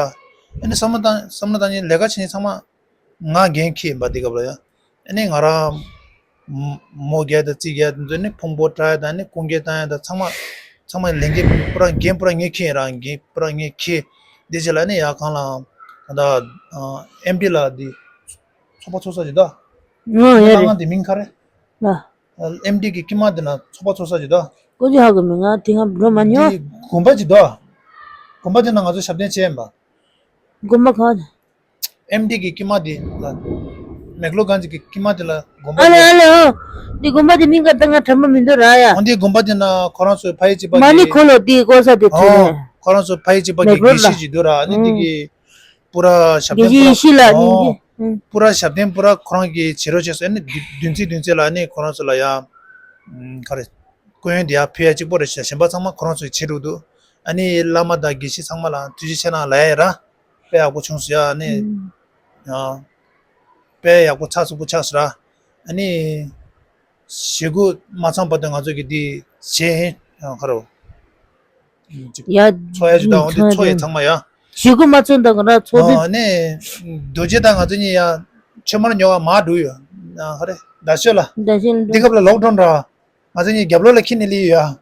ཨ་ནི་བསམ་བློ་བཏང་བསམ་བློ་བཏང་ཉེན་ལས་ཀ་བྱེད་ཉེན་ཚང་མ། ང་འགན་འཁྱེར་ཡིན་པ་འདི་སྐབས་ལ་ཡ། ཨ་ནི་ང་རང་མོ་རྒྱག་དང་རྩིས་རྒྱག་དང་འདི་ནི་ཕུང་པོ་བཀྲ་ཡ་དང་ནི་སྐུ་འགྱེད་བཏང་ཡ་དང་ཚང་མ་ཚང་མ་ལས་འགན་པུ་ར་འགན་པུ་ར་ངས་འཁྱེར་ར། འགན་པུ་ར་ངས་འཁྱེར། འདི་རྗེས་ལ་ནི་ཡ་གང་ལ་ད་ལྟ་ཨེམ་ཌི་ལ་འདི་ཚོགས་པ་ཚོགས་ས་ཅིག་ད། ཨོ་ཡ་རེད། ང་འདི་མིང་ག་རེ། ལ། ཨེམ་ཌི་གི་དཀྱིལ་མ་འདི་ན་ཚོགས་པ་ཚོགས་ས་ཅིག་ད། ཀོ་ཅི་ཧ་གི་མིང་ང་དེ་སྔ་འགྲོ་མ་མྱོང་། འདི་དགོན་པ་ཅིག་ད། དགོན་པ་འདི་ན་ང་ཚོ་ཞབས་བརྟན་བྱས་ཡིན་པ། དགོན་པ་ག་ཨེམ་ཌི་གི་དཀྱིལ་མ་དེ་ལ། མེག་ལོ་གྷན་ཇི་གི་དཀྱིལ་མ་དེ་ལ་དགོན་པ་ཨ་ལེ་ཨ་ལེ་ཨོ། འདི་དགོན་པ་དེ་མིང་ག་ད་ང་དྲན་པ་མི་འདུག་ར་ཡ། འོ་འདི་དགོན་པ་དེ་ན་ཁོ་རང་ཚོའི་ཕ་ཡུལ་གཅིག་པ་མ་ནི་གི་ཁོ་ལོ་དེ་ཀོ་ས་དེ་ཐོས་ཨོ། ནས། ཁོ་རང་ཚོའི་ཕ་ཡུལ་གཅིག་པ་གི་མེག་ལོ་དགེ་ལ་བཤེས་ཅིག་འདུག་ར། ཨ་ནི་འདི་གི་པུ་ར་ཞབས་དགེ་བསྟན་པུ་ར་ཡེ་ཤེས་ལ་ཨོ། སྙིང་རྗེ། པུ་ར་ཞབས་བརྟན་པུ་ར་ཁོ་རང་གི་བྱེད་རོགས་བྱས་སོང་། ཨ་ནི་བདུན་ཚིགས་བདུན་ཚིགས་ལ་ཨ་ནི་ཁོ་རང་ཚོ་ལ་ཡ། ག་རེ། སྐུ་ཡོན་དེ་ཡ་ཕུལ་ཡ་གཅིག་པོ་རེད་ཤག་གཞན་པ་ཚང་མ་ཁོ་རང་ཚོའི་བྱེད་རུ་འདུག་ཨ་ནི་བླ་མ་དང་དགེ་བཤེས་ཚང་མ་ལ་ཐུགས་རྗེ་ཆེ་གནང་ལབ་ཡ་ར། དཔེ་ཡག་པོ་བྱུང་སོང་ཡ་ཨ་ནི། ཨ། དཔེ་ཡག་པོ་ཚགས་ཚུད་པོ་ཆགས་སོང་ར། ཨ་ནི། ཞེ་དགུ་མ་ཚང་བར་དུ་ང་ཚོ་གི་འདི་བྱས་ཡིན་ཁ་རོ། ཡ། ཚོ་ཡ་ཅིག་དང་འདི་ཚོ་ཡི་ཚང་མ་ཡ། ཞེ་དགུ་མ་ཚང་དང་ར་ཚོ་འདི། ཨ་ནི། རྡོ་རྗེ་དང་ང་ཚོ་གཉིས་ཡ། ཆོས་མར་ཉོ་བ་མ་འགྲོ་ཡོད། ཨ་ཁ་རེ། ད་ཤོད་ལ། ད་ཤོད་ལ། འདི་སྐབས་ལ་ལོག་ཌའོན་ར། ང་ཚོ་གཉིས་རྒྱབ་ལོགས་ལ་ཁྱི་ནི་ལི་ཡོད་ཡ།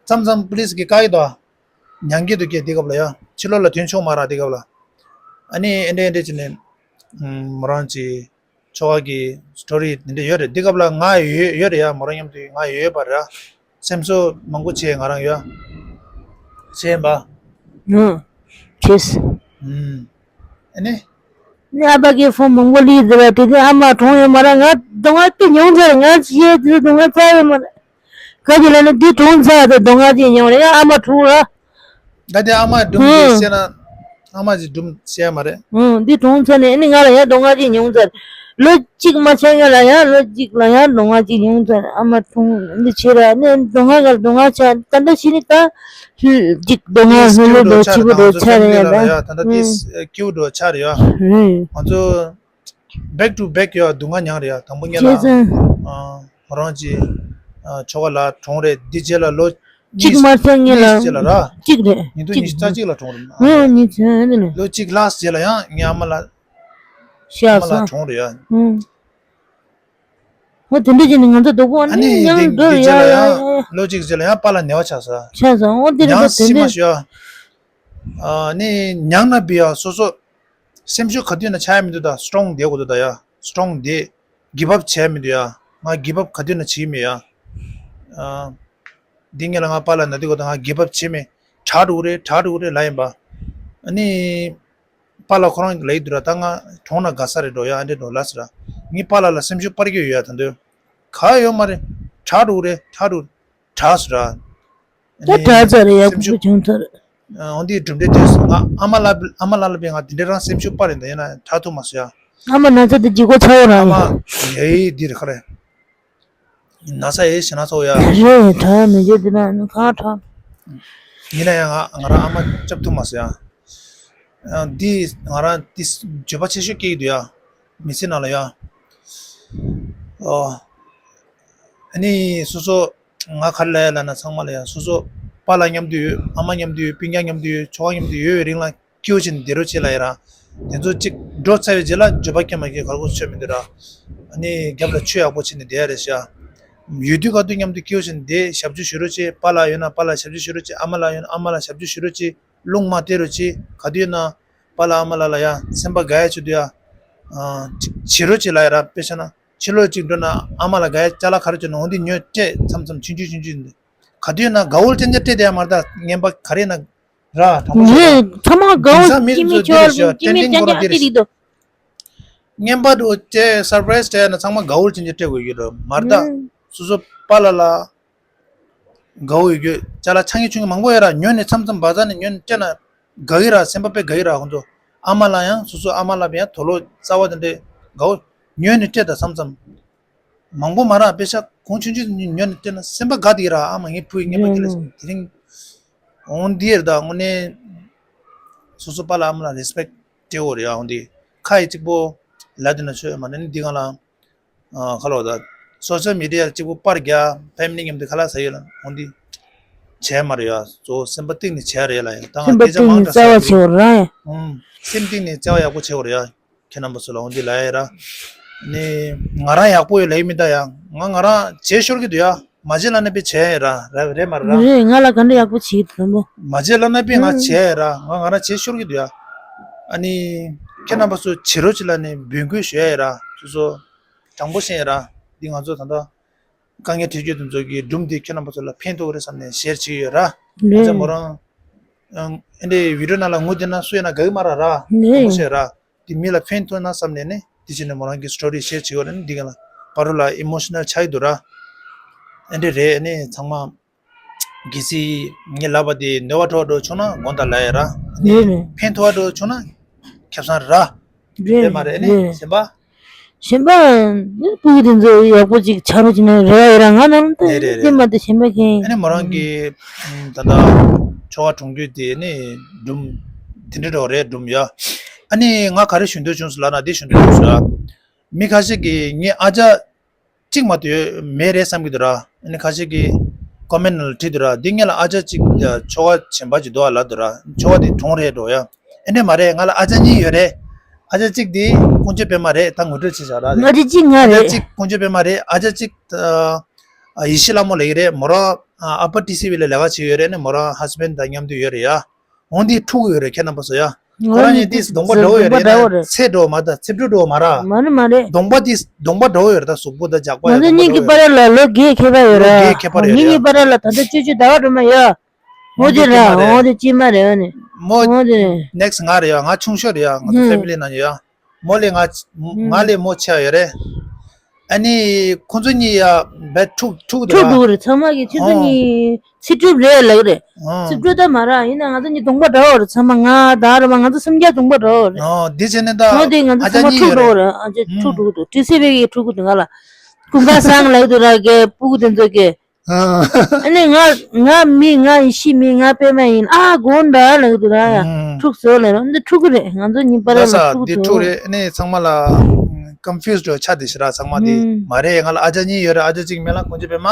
མཚམས་མཚམས་པུ་ལིས་གི་བཀག་གི་དོ། མྱང་གི་འདུག་གས་འདི་སྐབས་ལ་ཡ། ཕྱི་ལོགས་ལ་ཐོན་ཆོག་མ་ར་འདི་སྐབས་ལ། ཨ་ནི་ཨེ་འདྲ་ཨེ་འདྲ་བྱས་ནས། མོ་རང་ཅི། ཆོ་ག་གི་སི་ཊོ་རི་འདི་འདྲ་ཡོད་རེད། འདི་སྐབས་ལ་ང་ཡོད་ཡོད་རེད་ཡ། མོ་རང་མཉམ་དུ་ང་ཡོད་ཡོད་པ་ར། སེམས་གསོ་མང་པོ་བྱས་ང་རང་ཡ། བྱས་པ། ཨུ། བྱས། ཨུམ། ཨ་ནི། ནི་ཨ་ཕ་གི་ཕོན་མང་པོ་ལི་ཟེར་བ་དེ་དུས་ཨ་མ་གྲོངས་ཡོད་མ་ར། ང་སྡུག་བསྔལ་དེ་མྱོང་ཚར། ང་ཅི་ཡས་དེ་སྡུག་བསྔལ་ཚར་ཡོད་མ་ར། ག་ཅི་ལ་ནི་འདི་གྲོངས་ཚར་དེ་སྡུག་བསྔལ་ཅི་མྱོང་རེད། ཨ་མ་གྲོངས་ར། ད་དེ་ཨ་མ་སྒྲུང་ཅིག་བཤད་ན། ཨ་མ་ཅིག་སྒྲུང་བཤད་ཡ་མ་རེད། ཨུ། འདི་གྲོངས་ཚར་ནས་ནི་ང་ལ་ཡ་སྡུག་བསྔལ་ཅི་མྱོང་ཚར། ལོ་གཅིག་མ་ཆགས་སྔོན་ལ་ཡང་ལོ་གཅིག་ལ་ཡང་མདོ་སྔགས་ཅིག་ཡོང་ཚར། ཨ་མ་འཁྲུངས་འདི་བྱས་ར་ནས་མདོ་སྔགས་ག་མདོ་སྔགས་ཆགས། ད་ལྟ་ཕྱི་ནི་ད་གཅིག་མདོ་སྔགས་ལྷོད་ལྷོད་འགྲོ་ཆིག་པོ་འགྲོ་ཆགས་རེད་ཡ་ད། ཀྱི་འགྲོ་ཆགས་རེད་ཡ། ང་ཚོ་back to back ཡ་སྡུག་བསྔལ་མྱངས་རེད་ཡ། དང་པོ་ཉལ་ལ་ང་རང་གི་ཆོ་ག་ལ་གྲོངས་རེད། འདི་རྗེས་ལ་ལོ་གཅིག་མ་ཚད་ངེད་ལ་རྗེས་ལ་ར་གཅིག་རེད། ཉིས་སྟོང་ཉི་ཤུ་རྩ་གཅིག་ལ་གྲོངས་རེད། ངོ་ཉིས་ཚན་ནི་ལོ་གཅིག་ལྷག་རྗེས་ལ་ཡང་ངའི་ཨ་མ་ལ་ཤ་ཨ་མ་ལ་ས་གྲོངས་རེད་ཡ། ཨུ། ཨོ་དེ་འདྲ་བྱས་ནས་ང་ཚོ་སྡུག་པོ་ཨ་ཨ་ནི་ནི་ཡང་འདི་འགྲོ་འདི་རེད་ཡ། རྗེས་ལ་ཡང་ལོ་གཅིག་རྗེས་ལ་ཡང་པཱ་ལགས་ནད་པ་ཆགས་ས། ཆགས་ས་ཨོ་དེ་རེད་ཡང་ད་དེ་སྲིད་མ་འདྲ་ཞུ་ཡ། ཨ་ནི་མྱངས་ན་བི་ཡ་སོ་སོ་སེམས་ཤུགས་ག་དུས་ན་ཆག་ཡ་མི་འདུག་ད་strong་བསྡད་དགོས་འདུག་ད་ཡ། strong་བསྡད། give up་བྱས་མི་འདུག་ཡ། ང་give up་ག་དུས་ན་བྱེད་ཀྱི་མེད་ཡ། ཨ། འདི་ངེད་ལ་ང་པཱ་ལགས་ན་དུས་གོ་ད་ང་give up་བྱེད་མེད། དྲག་འགྲོ་གི་རེད་དྲག་འགྲོ་གི་རེད་ལབ་ཡིན་པ། ཨ་ནི། པཱ་ལགས་ཁོ་རང་གིས་ལབ་ཀྱི་འདུག་ར་ད་ང་གྲོངས་ན་དགའ་ས་རེད་འགྲོ་ཡ་ཨ་འདྲས་འགྲོ་ལབ་ཟེར་ར། ངའི་པཱ་ལགས་ལ་སེམས་ཤུགས་སྤར་གྱི་ཡོད་ཡ་ད་འདོད། ག་ཡོད་མ་རེད། དྲག་འགྲོ་གི་རེད་དྲག་འགྲོ་གི་རེད། དྲག་སོང་ར། ད་དྲག་ཚར་རེད་ཡག་པོ་བྱུང་ཚར། འོ་འདི་གྲུབ་འབྲས་དེ་སོང་ང་ཨ་མ་ལ་ཨ་མ་ལ་ལ་པའི་ང་དེ་འདྲའི་རང་སེམས་ཤུགས་སྤར་རེད་འདི་ཡིན་ན་དྲག་ཐུབ་མ་སོང་ཡ། ཨ་མ་ན་ཚ་དེ་ལྗིད་ཁོག་ཚ་བོ་རང་ཨ་མ་ཡིན། ཡེ་འདི་རེད་ཁ་རེད། ན་ཚ་ཡེ་ཞེ་ན་ཚ་བོ་ཡ། རེད་དྲག་མི་བྱེད་དེ་ན་ནི་གང་དྲག་ཡིན་ན་ཡང་ང་ང་རང་ཨ་མ་སྐྱབས་ཐུབ་མ་སོང་ཡ། འདི་ང་རང་འདི་འགྱོད་པ་ཆེ་ཤོས་སྐྱེ་གི་འདུག་ཡ། མི་ཚེ་ནང་ལ་ཡ། ཨོ། ཨ་ནི་སོ་སོ་ང་ག་རེ་ལབ་ཡ་ལབ་ན་ཚང་མ་ལ་ཡ་སོ་སོ་པཱ་ལགས་མཉམ་དུ་ཡོད། ཨ་མ་མཉམ་དུ་ཡོད། སྤུན་ཀྱག་མཉམ་དུ་ཡོད། ཁྱོ་ག་མཉམ་དུ་ཡོད་པའི་རིང་ལ་སྐྱིད་པོ་བྱས་ནས་བསྡད་རོགས་བྱེད་ལབ་ཡ་ར། དེ་ཚོ་གཅིག་འགྲོ་ཚར་བའི་རྗེས་ལ་འགྱོད་པ་སྐྱེ་མ་སྐྱེ་ག་རེ་གོ་ཆོད་མི་འདུག་ར། ཨ་ནི་རྒྱབ་ལ་ཆོས་ཡག་པོ་བྱས་ནས་བསྡད་ཡ་རེད་ཤག་ཡོད་དུས་ག་དུས་མཉམ་དུ་སྐྱིད་པོ་བྱས་ནས་བསྡད་ཞབས་ཕྱི་ཞུ་རོགས་བྱེད། པཱ་ལགས་ཡོད་ན་པཱ་ལགས་ཞབས་ཕྱི་ཞུ་རོགས་བྱེད། ཨ་མ་ལགས་ཡོད་ན་ཨ་མ་ལགས་ཞབས་ཕྱི་ཞུ་རོགས་བྱེད། རླུང་མ་བསྟན་རོགས་གྱིས། ག་དུས་ན་པཱ་ལགས་ཨ་མ་ལགས་ལ་ཡ་སེམས་པ་དགའ་ཡ་ཆེད་དུ་ཡ། ཨ། བྱེད་རོགས་གྱིས་ལབ་ཡ་ར། དཔེ་བཞག་ན་ཕྱི་ལོགས་གཅིག་འགྲོ་ན་ཨ་མ་ལགས་དགའ་ཡ་ཅ་ལག་ག་རེ་བྱུང་ན་འོ་འདི་ཉོས་སྤྲད་མཚམས་མཚམས་ཆུང་ཆུང་ཆུང་ཆུང་འདི། ག་དུས་ན་དགའ་བོ་ཅན་ཅན་སྤྲད་བསྡད་ཡ་མ་རེད་ད་རྔན་པ་ག་རེ་ན་ར་དྲང་པོ་བཤད་ན། ཚང་མ་དགའ་བོ་དེང་སང་མི་སྐྱིད་མི་ཚོ་འདི་ཆོག་རེད་ཤག་སྐྱིད་མི་ཏན་ཅན་ཅན་ཅན་ཨ་ཏི་ཏི་རིག་འདུག་རྔན་པ་འགྲོ་སྤྲད་surprise་སྤྲད་ན་ཚང་མ་དགའ་བོ་ཅན་ཅན་སྤྲད་དགོས་ཀྱི་རེད་མ་རེད་ད། སོ་སོ་པཱ་ལགས་ལ། དགའ་བོ་ཡོད་རྒྱུ་ཅ་ལག་ཆང་གི་ཆུང་གི་མང་པོ་ཡོད་ར། ཉོས་ནས་མཚམས་མཚམས་བ་ཛར་ནས་ཉོས་ནས་སྤྲད་ན་དགའ་གི་ར། སེམས་པ་དཔེ་དགའ་གི་ར། ཁོང་ཚོ་ཨ་མ་ལགས་ཡང་སོ་སོ་ཨ་མ་ལགས་ཡང་དུག་ལོག་རྩ་བ་དེ་འདྲས་དགའ་བོ་ཉོས་ནས་སྤྲད་ད་མཚམས་མཚམས་མང་པོ་མ་ར། དཔེ་ཆ་གོང་ཆུང་ཆུང་ཉོས་ནས་སྤྲད་ན་སེམས་པ་དགའ་དེ་གི་ར། ཨ་མ་ངའི་བུ་ཡི་རྔན་པ་ཁྱེར་ལ་དེ་རིང་འོང་འདི་ཡར་ད་དངོས་གནས་སོ་སོ་པཱ་ལགས་ཨ་མ་ལགས་respect་སྤྲད་དགོས་རེད་ཡ། འོང་འདི་ཁ་ཡི་གཅིག་པོ་ལབ་དེ་ན་ཆོས་ཡོད་མ་རེད་ནི་འདི་གང་ལ། ཨ། ཁ་ལོ་ད། social media་གཅིག་པུ་པར་རྒྱག family་མཉམ་དུ་ཁ་ལག་ཟ་ཡོད་ལ་འོང་འདི། བྱས་མ་རེད་ཡ། གཙོ་བོ་སེམས་པ་གཏིང་ནས་བྱས་རེད་ལ་ཡ། ད་ང་སེམས་པ་སྐད་ཆ་གཏིང་མང་ནས་དྲགས་བརྩེ་བ་ཟེར་ཆེ་བ་རེད། ཨུམ། སེམས་གཏིང་ནས་བརྩེ་བ་ཡག་པོ་བྱེད་དགོས་རེད་ཡ། ཁྱེད་རྣམ་པ་ཚོ་ལ་འོང་འདི་ལ་ཡ་ར། ནི། ང་རང་ཡག་པོ་ཡོད་ལ་ཡིན་མི་ད་ཡ། ང་ང་རང་བྱེད་ཤོར་གི་འདུག་ཡ། མ་བྱེད་ལ་ནི་པའི་བྱས་ཡ་ར། ར་རེད་མ་རེད་ར། རེད། ང་ལ་ག་འདྲ་ཡག་པོ་བྱེད་ཀྱི་འདུག་མོ། མ་བྱེད་ལ་ནི་པའི་ང་བྱས་ཡ་ར། ང་ང་རང་བྱེད་ཤོར་གི་འདུག་ཡ། ཨ་ནི། ཁྱེད་རྣམ་པ་ཚོ་བྱེད་རོགས་བྱེད་ལ་ནི་འབོད་སྐུལ་ཞུ་ཡ་ཡ་ར། སོ་སོ། དྲང་པོ་བཤད་ཡ་ར། འདི་ང་ཚོ་ད་ལྟ་དཀའ་ངལ་འཕྲད་རྒྱུ་དེ་ཚོ་གི་སྒྲུང་འདི་ཁྱེད་རྣམ་པ་ཚོ་ལ་ཕན་ཐོགས་རེད་བསམ་ནས་share་བྱེད་ཀྱི་ཡོད་ར། ང་ཚོ་མོ་རང་ཨེ་འདྲའི་video་ནང་ལ་ངུ་བསྡད་ན་སུ་ཡིན་ན་དགའ་གི་མ་ར་ར། ངོ་ཤེས་ར། འདི་མི་ལ་ཕན་ཐོགས་ན་བསམ་ནས་ནི་འདི་བྱས་ནས་མོ་རང་གི་story་share་བྱེད་ཀྱི་ཡོད་ར། ནི་འདི་ག་ལ་བར་དུ་ལ་emotional་ཆགས་ཀྱི་འདུག་ར། ཨེ་འདྲ་རེད་ནི་ཚང་མ། གལ་སྲིད་ངའི་ལབ་པ་དེ་ནོར་བ་འགྲོ་འགྲོ་བྱུང་ན་དགོངས་དག་ལབ་ཡ་ར། ནི་ཕན་ཐོགས་པ་འགྲོ་བྱུང་ན་ཁེ་བཟང་ར། རེད་མ་རེད་ནི་གཞན་པ། གཞན་པ་ནི་སྤུ་གུ་དེ་ཚོ་ཡག་པོ་ཅིག་ཆགས་རོགས་བྱེད་ན་རེ་བ་ཡོད་ར། ང་ནང་ལ་ལྟ་རེད་རེད་རེད། དེ་མ་གཏོགས་གཞན་པ་གང་ཡིན། ཨ་ནི་མོ་རང་གི་ད་ལྟ་ཆོ་ག་གྲོང་ཁྱེར་དེ་ནི་སྒྲུང་དེ་འདྲ་འགྲོ་རེད་སྒྲུང་ཡ། ཨ་ནི་ང་ག་རེ་ཞུ་འདོད་བྱུང་སོང་ལབ་ན་དེ་ཞུ་འདོད་བྱུང་སོང་ཡ། མི་ཁ་ཤས་ཀྱིས་ངའི་ཨ་ཅག་གཅིག་མ་གཏོགས་མེད་རེད་བསམ་གྱི་འདུག་ར། ཨ་ནི་ཁ་ཤས་ཀྱིས་comment་ནང་ལ་བྲིས་འདུག་ར། འདི་ངེད་ལ་ཨ་ཅག་གཅིག་ཆོ་ག་གཞན་པ་ཅིག་འདུག་ཨ་ལབ་འདུག་ར། ཆོ་ག་དེ་གྲོངས་རེད་འགྲོ་ཡ། ཨེ་འདྲས་མ་རེད། ང་ལ་ཨ་ཅག་གཉིས་ཡོད་རེད། ཨ་ཅག་གཅིག་དེ་ཀུན་སྤྱོད་པད་མ་རེད། ད་ངོ་སྤྲོད་བྱས་བཞག་ར། ཨ་ཅག་གཅིག་ང་ཨ་ཅག་རེད། གཅིག་ཀུན་སྤྱོད་པད་མ་རེད། ཨ་ཅག་གཅིག་ཨ་ཡེ་ཤེས་ལྷ་མོ་ལབ་ཀྱི་རེད། མོ་རང་ཨ་ཨ་པར་ཊི་སི་ཝི་ལ་ལས་ཀ་བྱེད་ཡོད་རེད། ནི་མོ་རང་husband་དང་མཉམ་དུ་ཡོད་རེད་ཡ། འོ་འདི་ཕྲུ་གུ་ཡོད་རེད། ཁྱེད་རྣམ་པ་ཚོ་ཡ། ཁོ་རང་གཉིས་ཏིས་གདོང་པ་འདྲ་བོ་ཡོད་རེད། ཡིན་ན་ཚེ་འགྲོ་མ་ད་ཚེ་འཕྲུལ་འགྲོ་མ་ར། མ་ནི་མ་རེད། གདོང་པ་ཏིས་གདོང་པ་འདྲ་བོ་ཡོད་རེད། ད་གཟུགས་པོ་ད་འཇག་པ་ཡ། ང་ཚོ་གཉིས་ཀྱི་བར་ལ་ལོ་བརྒྱད་ཁྱད་པར་ཡོད་ར། ལོ་བརྒྱད་ཁྱད་པར་ཡོད་རེད། ངེད་གཉིས་བར་ལ་ད་ལྟ་བཅུ་བཅུ་ཟླ་བ་སྒྲོལ་མ་ཡ། འོ་དེ་ར། འོ་དེ་གཅིག་མ་རེད། འོ་ནི་མོ། འོ་དེ་རེད། next་ང་རེད་ཡ། ང་ཆུང་ཤོས་རེད་ཡ། ང་ཚོ་family་ནང་ཡ། མོ་ལས་ང་ང་ལས་མོ་ཆེ་བ་ཡོད་རེད། ཨ་ནི་ཁོང་ཚོ་གཉིས་ཡ་བས་འཁྲུག་འཁྲུག་འཁྲུག་འདུག་རེད། ཚང་མ་གི་ཁྱེད་ཚོ་གཉིས་ཚིག་གྲུབ་རེད་ལབ་རེད། ཚིག་གྲུབ་ད་མ་ར་ཡིན་ན་ང་ཚོ་གཉིས་གདོང་པ་འདྲ་བོ་རེད། ཚང་མ་ང་ད་ར་མ་ང་ཚོ་སུམ་བརྒྱ་གདོང་པ་འདྲ་བོ་རེད། འོ་འདི་བྱས་ནས་ད་ཨ་ཅག་གཉིས་ཡོད་རེད། ཨ་ཅག་འཁྲུག་འགྲོ་གི་འདུག་ཏི་སི་བི་གི་འཁྲུག་གི་འདུག་ང་ལ་ཀུན་དགའ་བཟང་ལབ་འདུག་ར་གི་སྤུ་གུ་དེ་ཚོ་གི་ཨ་ནི་ང་ང་མི་ང་ཡེ་ཤེས་མི་ང་པད་མ་ཡིན། ཨ་དགོངས་དག་ལབ་འདུག་ར་ཡ། འཁྲུག་བཟོ་ལབ་ར་འདི་འཁྲུག་གི་རེད། ང་ཚོ་གཉིས་བར་ལ་ལ་ས་འཁྲུག་འདི་འཁྲུག་འགྲོ་རེད། ཨ་ནི་ཚང་མ་ལ་ཀོན་ཕིའུ་སི་འདྲ་ཆགས་བསྡད་ཤག་ར། ཚང་མ་འདི་མ་རེད། ང་ལ་ཨ་ཅག་གཉིས་ཡོད་རེད། ཨ་ཅག་གཅིག་མིང་ལ་ཀུན་སྐྱིད་པད་མ།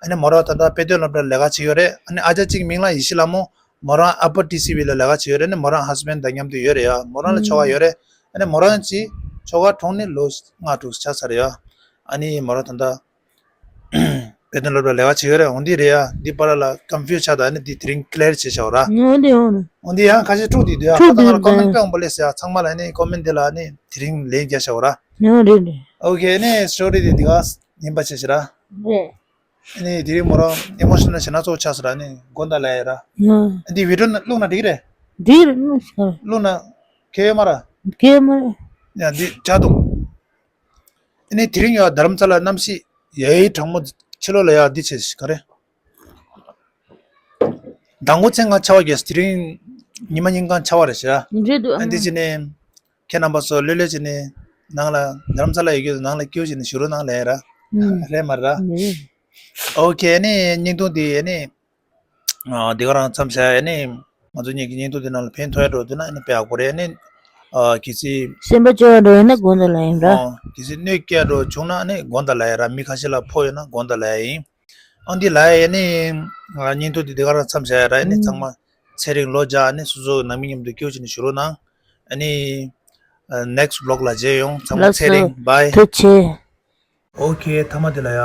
ཨ་ནི་མོ་རང་ད་ལྟ་དཔེ་སྟོན་སློབ་གྲྭ་ལས་ཀ་བྱེད་ཡོད་རེད། ཨ་ནི་ཨ་ཅག་གཅིག་མིང་ལ་ཡེ་ཤེས་ལྷ་མོ། མོ་རང་ཨ་ཕ་ཏི་སི་ཝི་ལ་ལས་ཀ་བྱེད་ཡོད་རེད། ཨ་ནི་མོ་རང་ཧ་སི་བྷེན་ཌི་དང་མཉམ་དུ་ཡོད་རེད་ཡ། མོ་རང་ལ་ཁྱོ་ག་ཡོད་རེད། ཨ་ནི་མོ་རང་གཅིག་ཁྱོ་ག་གྲོངས་ནས་ལོ་ལྔ་དྲུག་ཆགས་ཚར་ཡ། ཨ་ནི་མོ་རང་ད་ལྟ་དཔེ་སྟོན་སློབ་གྲྭ་ལས་ཀ་བྱེད་ཡོད་རེད། འོ་འདི་རེད་ཡ། འདི་བར་ལ་ལ་ཀོན་ཕིའུ་སི་ཆགས་ད། ཨ་ནི་འདི་དེ་རིང་ཀི་ལེར་བྱས་བཞག་ར། འོ་འདི་འོ་འདི་འོ་འདི་ཡང་ཁ་ཤས་འཁྲུག་བསྡད་འདུག་ཡ། ཁ་ད་ང་ལ་ཀོ་མེན་ཊི་དཔེ་འོང་པ་ལས་ཟེར་ཡ། ཚང་མ་ལ་ཨ་ནི་ཀོ་མེན་ཊི་འདི་ལ་ཨ་ནི་དེ་རིང་ལན་རྒྱག་བཞག་ར། འོ་རེད་རེད། ཨོ་ཁེ། ཨ་ནི་སི་ཊོ་རི་འདི་འདི་ག་ཡིན་པ་བྱས་ཤག་ར། རེད། ཨ་ནི་དེ་རིང་མོ་རང་ཨི་མོ་ཤི་ནལ་ཞེ་ན་ཚོགས་ཆགས་ས་ར་ནི་དགོངས་དག་ལབ་ཡ་ར། ཨ་འདི་བི་ཌི་ཡོ་ན་བླུགས་ན་འགྲིག་གི་རེད། འགྲིག་རེད། བླུགས་ཤིག་ར། བླུགས་ན་ཁེ་ཡོད་མ་ར། ཁེ་ཡོད་མ་རེད། ཡ་འདི་ཇ་འདུག་ཨ་ནི་དེ་རིང་ཡ་རྡ་རམ་ས་ལ་གནམ་གཤིས་ཡ་ཡི་གྲང་མོ། ཕྱི་ལོགས་ལ་ཡ་འདི་བྱས་ཤག་ག་རེ། མདང་དགོང་མཚན་གང་ཆར་པ་བརྒྱབ། དེ་རིང་ཉི་མ་ཉིན་གང་ཆར་པ་རེད་ཤག་ར། འགྲིག་འདུག་ཨ་འདི་བྱས་ནས། ཁྱེད་རྣམ་པ་ཚོ་ལྷོད་ལྷོད་བྱས་ནས་ནང་ལ་རྡ་རམ་ས་ལ་ཡོད་ཀྱི་ནང་ལ་སྐྱིད་པོ་བྱས་ནས་བཞུགས་རོགས་གནང་ལབ་ཡ་ར། ཨུམ། རེད་མ་རེད། རེད། ཨོ་ཁེ། ཨ་ནི་བརྙན་ཐུང་འདི་ཨ་ནི་ཨ་འདི་ག་རང་མཚམས་བཞག་ཨ་ནི་ང་ཚོ་གཉིས་ཀྱི་བརྙན་ཐུང་འདི་ནང་ལ་ཕན་ཐོགས་ཡ་འགྲོ་འདུག་ན་ཨ་ནི་དཔེ་ཡག་པོ་རེད། ཨ་ནི་ཨ་གལ་སྲིད་སེམས་པ་སྐྱོ་བ་འགྲོ་ཡོད་ན་དགོངས་དག་ལབ་ཡིན་ར། ཨོ་གལ་སྲིད་གནོད་སྐྱེལ་འགྲོ་བྱུང་ན་ཨ་ནི་དགོངས་དག་ལབ་ཡ་ར། མི་ཁ་ཤས་ལ་ཕོག་ཡོད་ན་དགོངས་དག་ལབ་ཡ་ཡིན། ཨ་འདི་ལབ་ཡ་ཨ་ནི་ཨ་བརྙན་ཐུང་འདི་འདི་ག་རང་མཚམས་བཞག་ཡ་ར། ཨ་ནི་ཚང་མ་ཚེ་རིང་ལོ་བརྒྱ། ཨ་ནི་སོ་སོ་ནང་མི་མཉམ་དུ་སྐྱིད་པོ་བྱས་ནས་བཞུགས་རོགས་གནང་། ཨ་ནི་ཨ་ནེག་སི་ཊི་བི་ལོག་ལ་མཇལ་ཡོང་། ཚང་མ་ལགས་ཚེ་སོ། རིང་བྷའི། ཐུགས་རྗེ་ཆེ། ཨོ་ཁེ། མཐའ་མ་དེ་ལ་ཡ་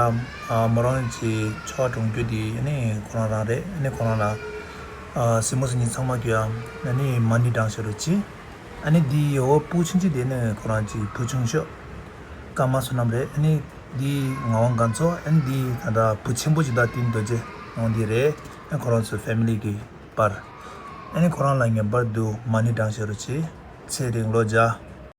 ཨ་མོ་རང་གི་ཁྱོ་ག་གྲོངས་རྒྱུ་དེ་ཨ་ནི་ཁོ་རང་རང་རེད། ཨ་ནི་ཁོ་རང་ལ་ཨ་སྲིང་མོ་སྲིང་ཉི་ཚང་མ་གིས་ཡ་ཨ་ནི་མ་ཎི་བགྲང་བཞག་རོགས་གྱིས། ཨ་ནི་འདི་ཡོ་བུ་ཆུང་ཆུང་དེ་ནི་ཁོ་རང་གི་བུ་ཆུང་ཤོས་ཀརྨ་བསོད་ནམས་རེད། ཨ་ནི་འདི་ངག་དབང་རྒྱ་མཚོ། ཨ་ནི་འདི་ད་ལྟ་བུ་ཆེན་པོ་ཅིག་ད་དེ་རྡོ་རྗེ་ངག་དབང་འདི་རེད། ཨ་ནི་ཁོ་རང་ཚོའི་ཕེ་མི་ལི་གི་པར། ཨ་ནི་ཁོ་རང་ལ་ངེས་པར་དུ་མ་ཎི་བགྲང་བཞག་རོགས་གྱིས། ཚེ་རིང་ལོ་བརྒྱ།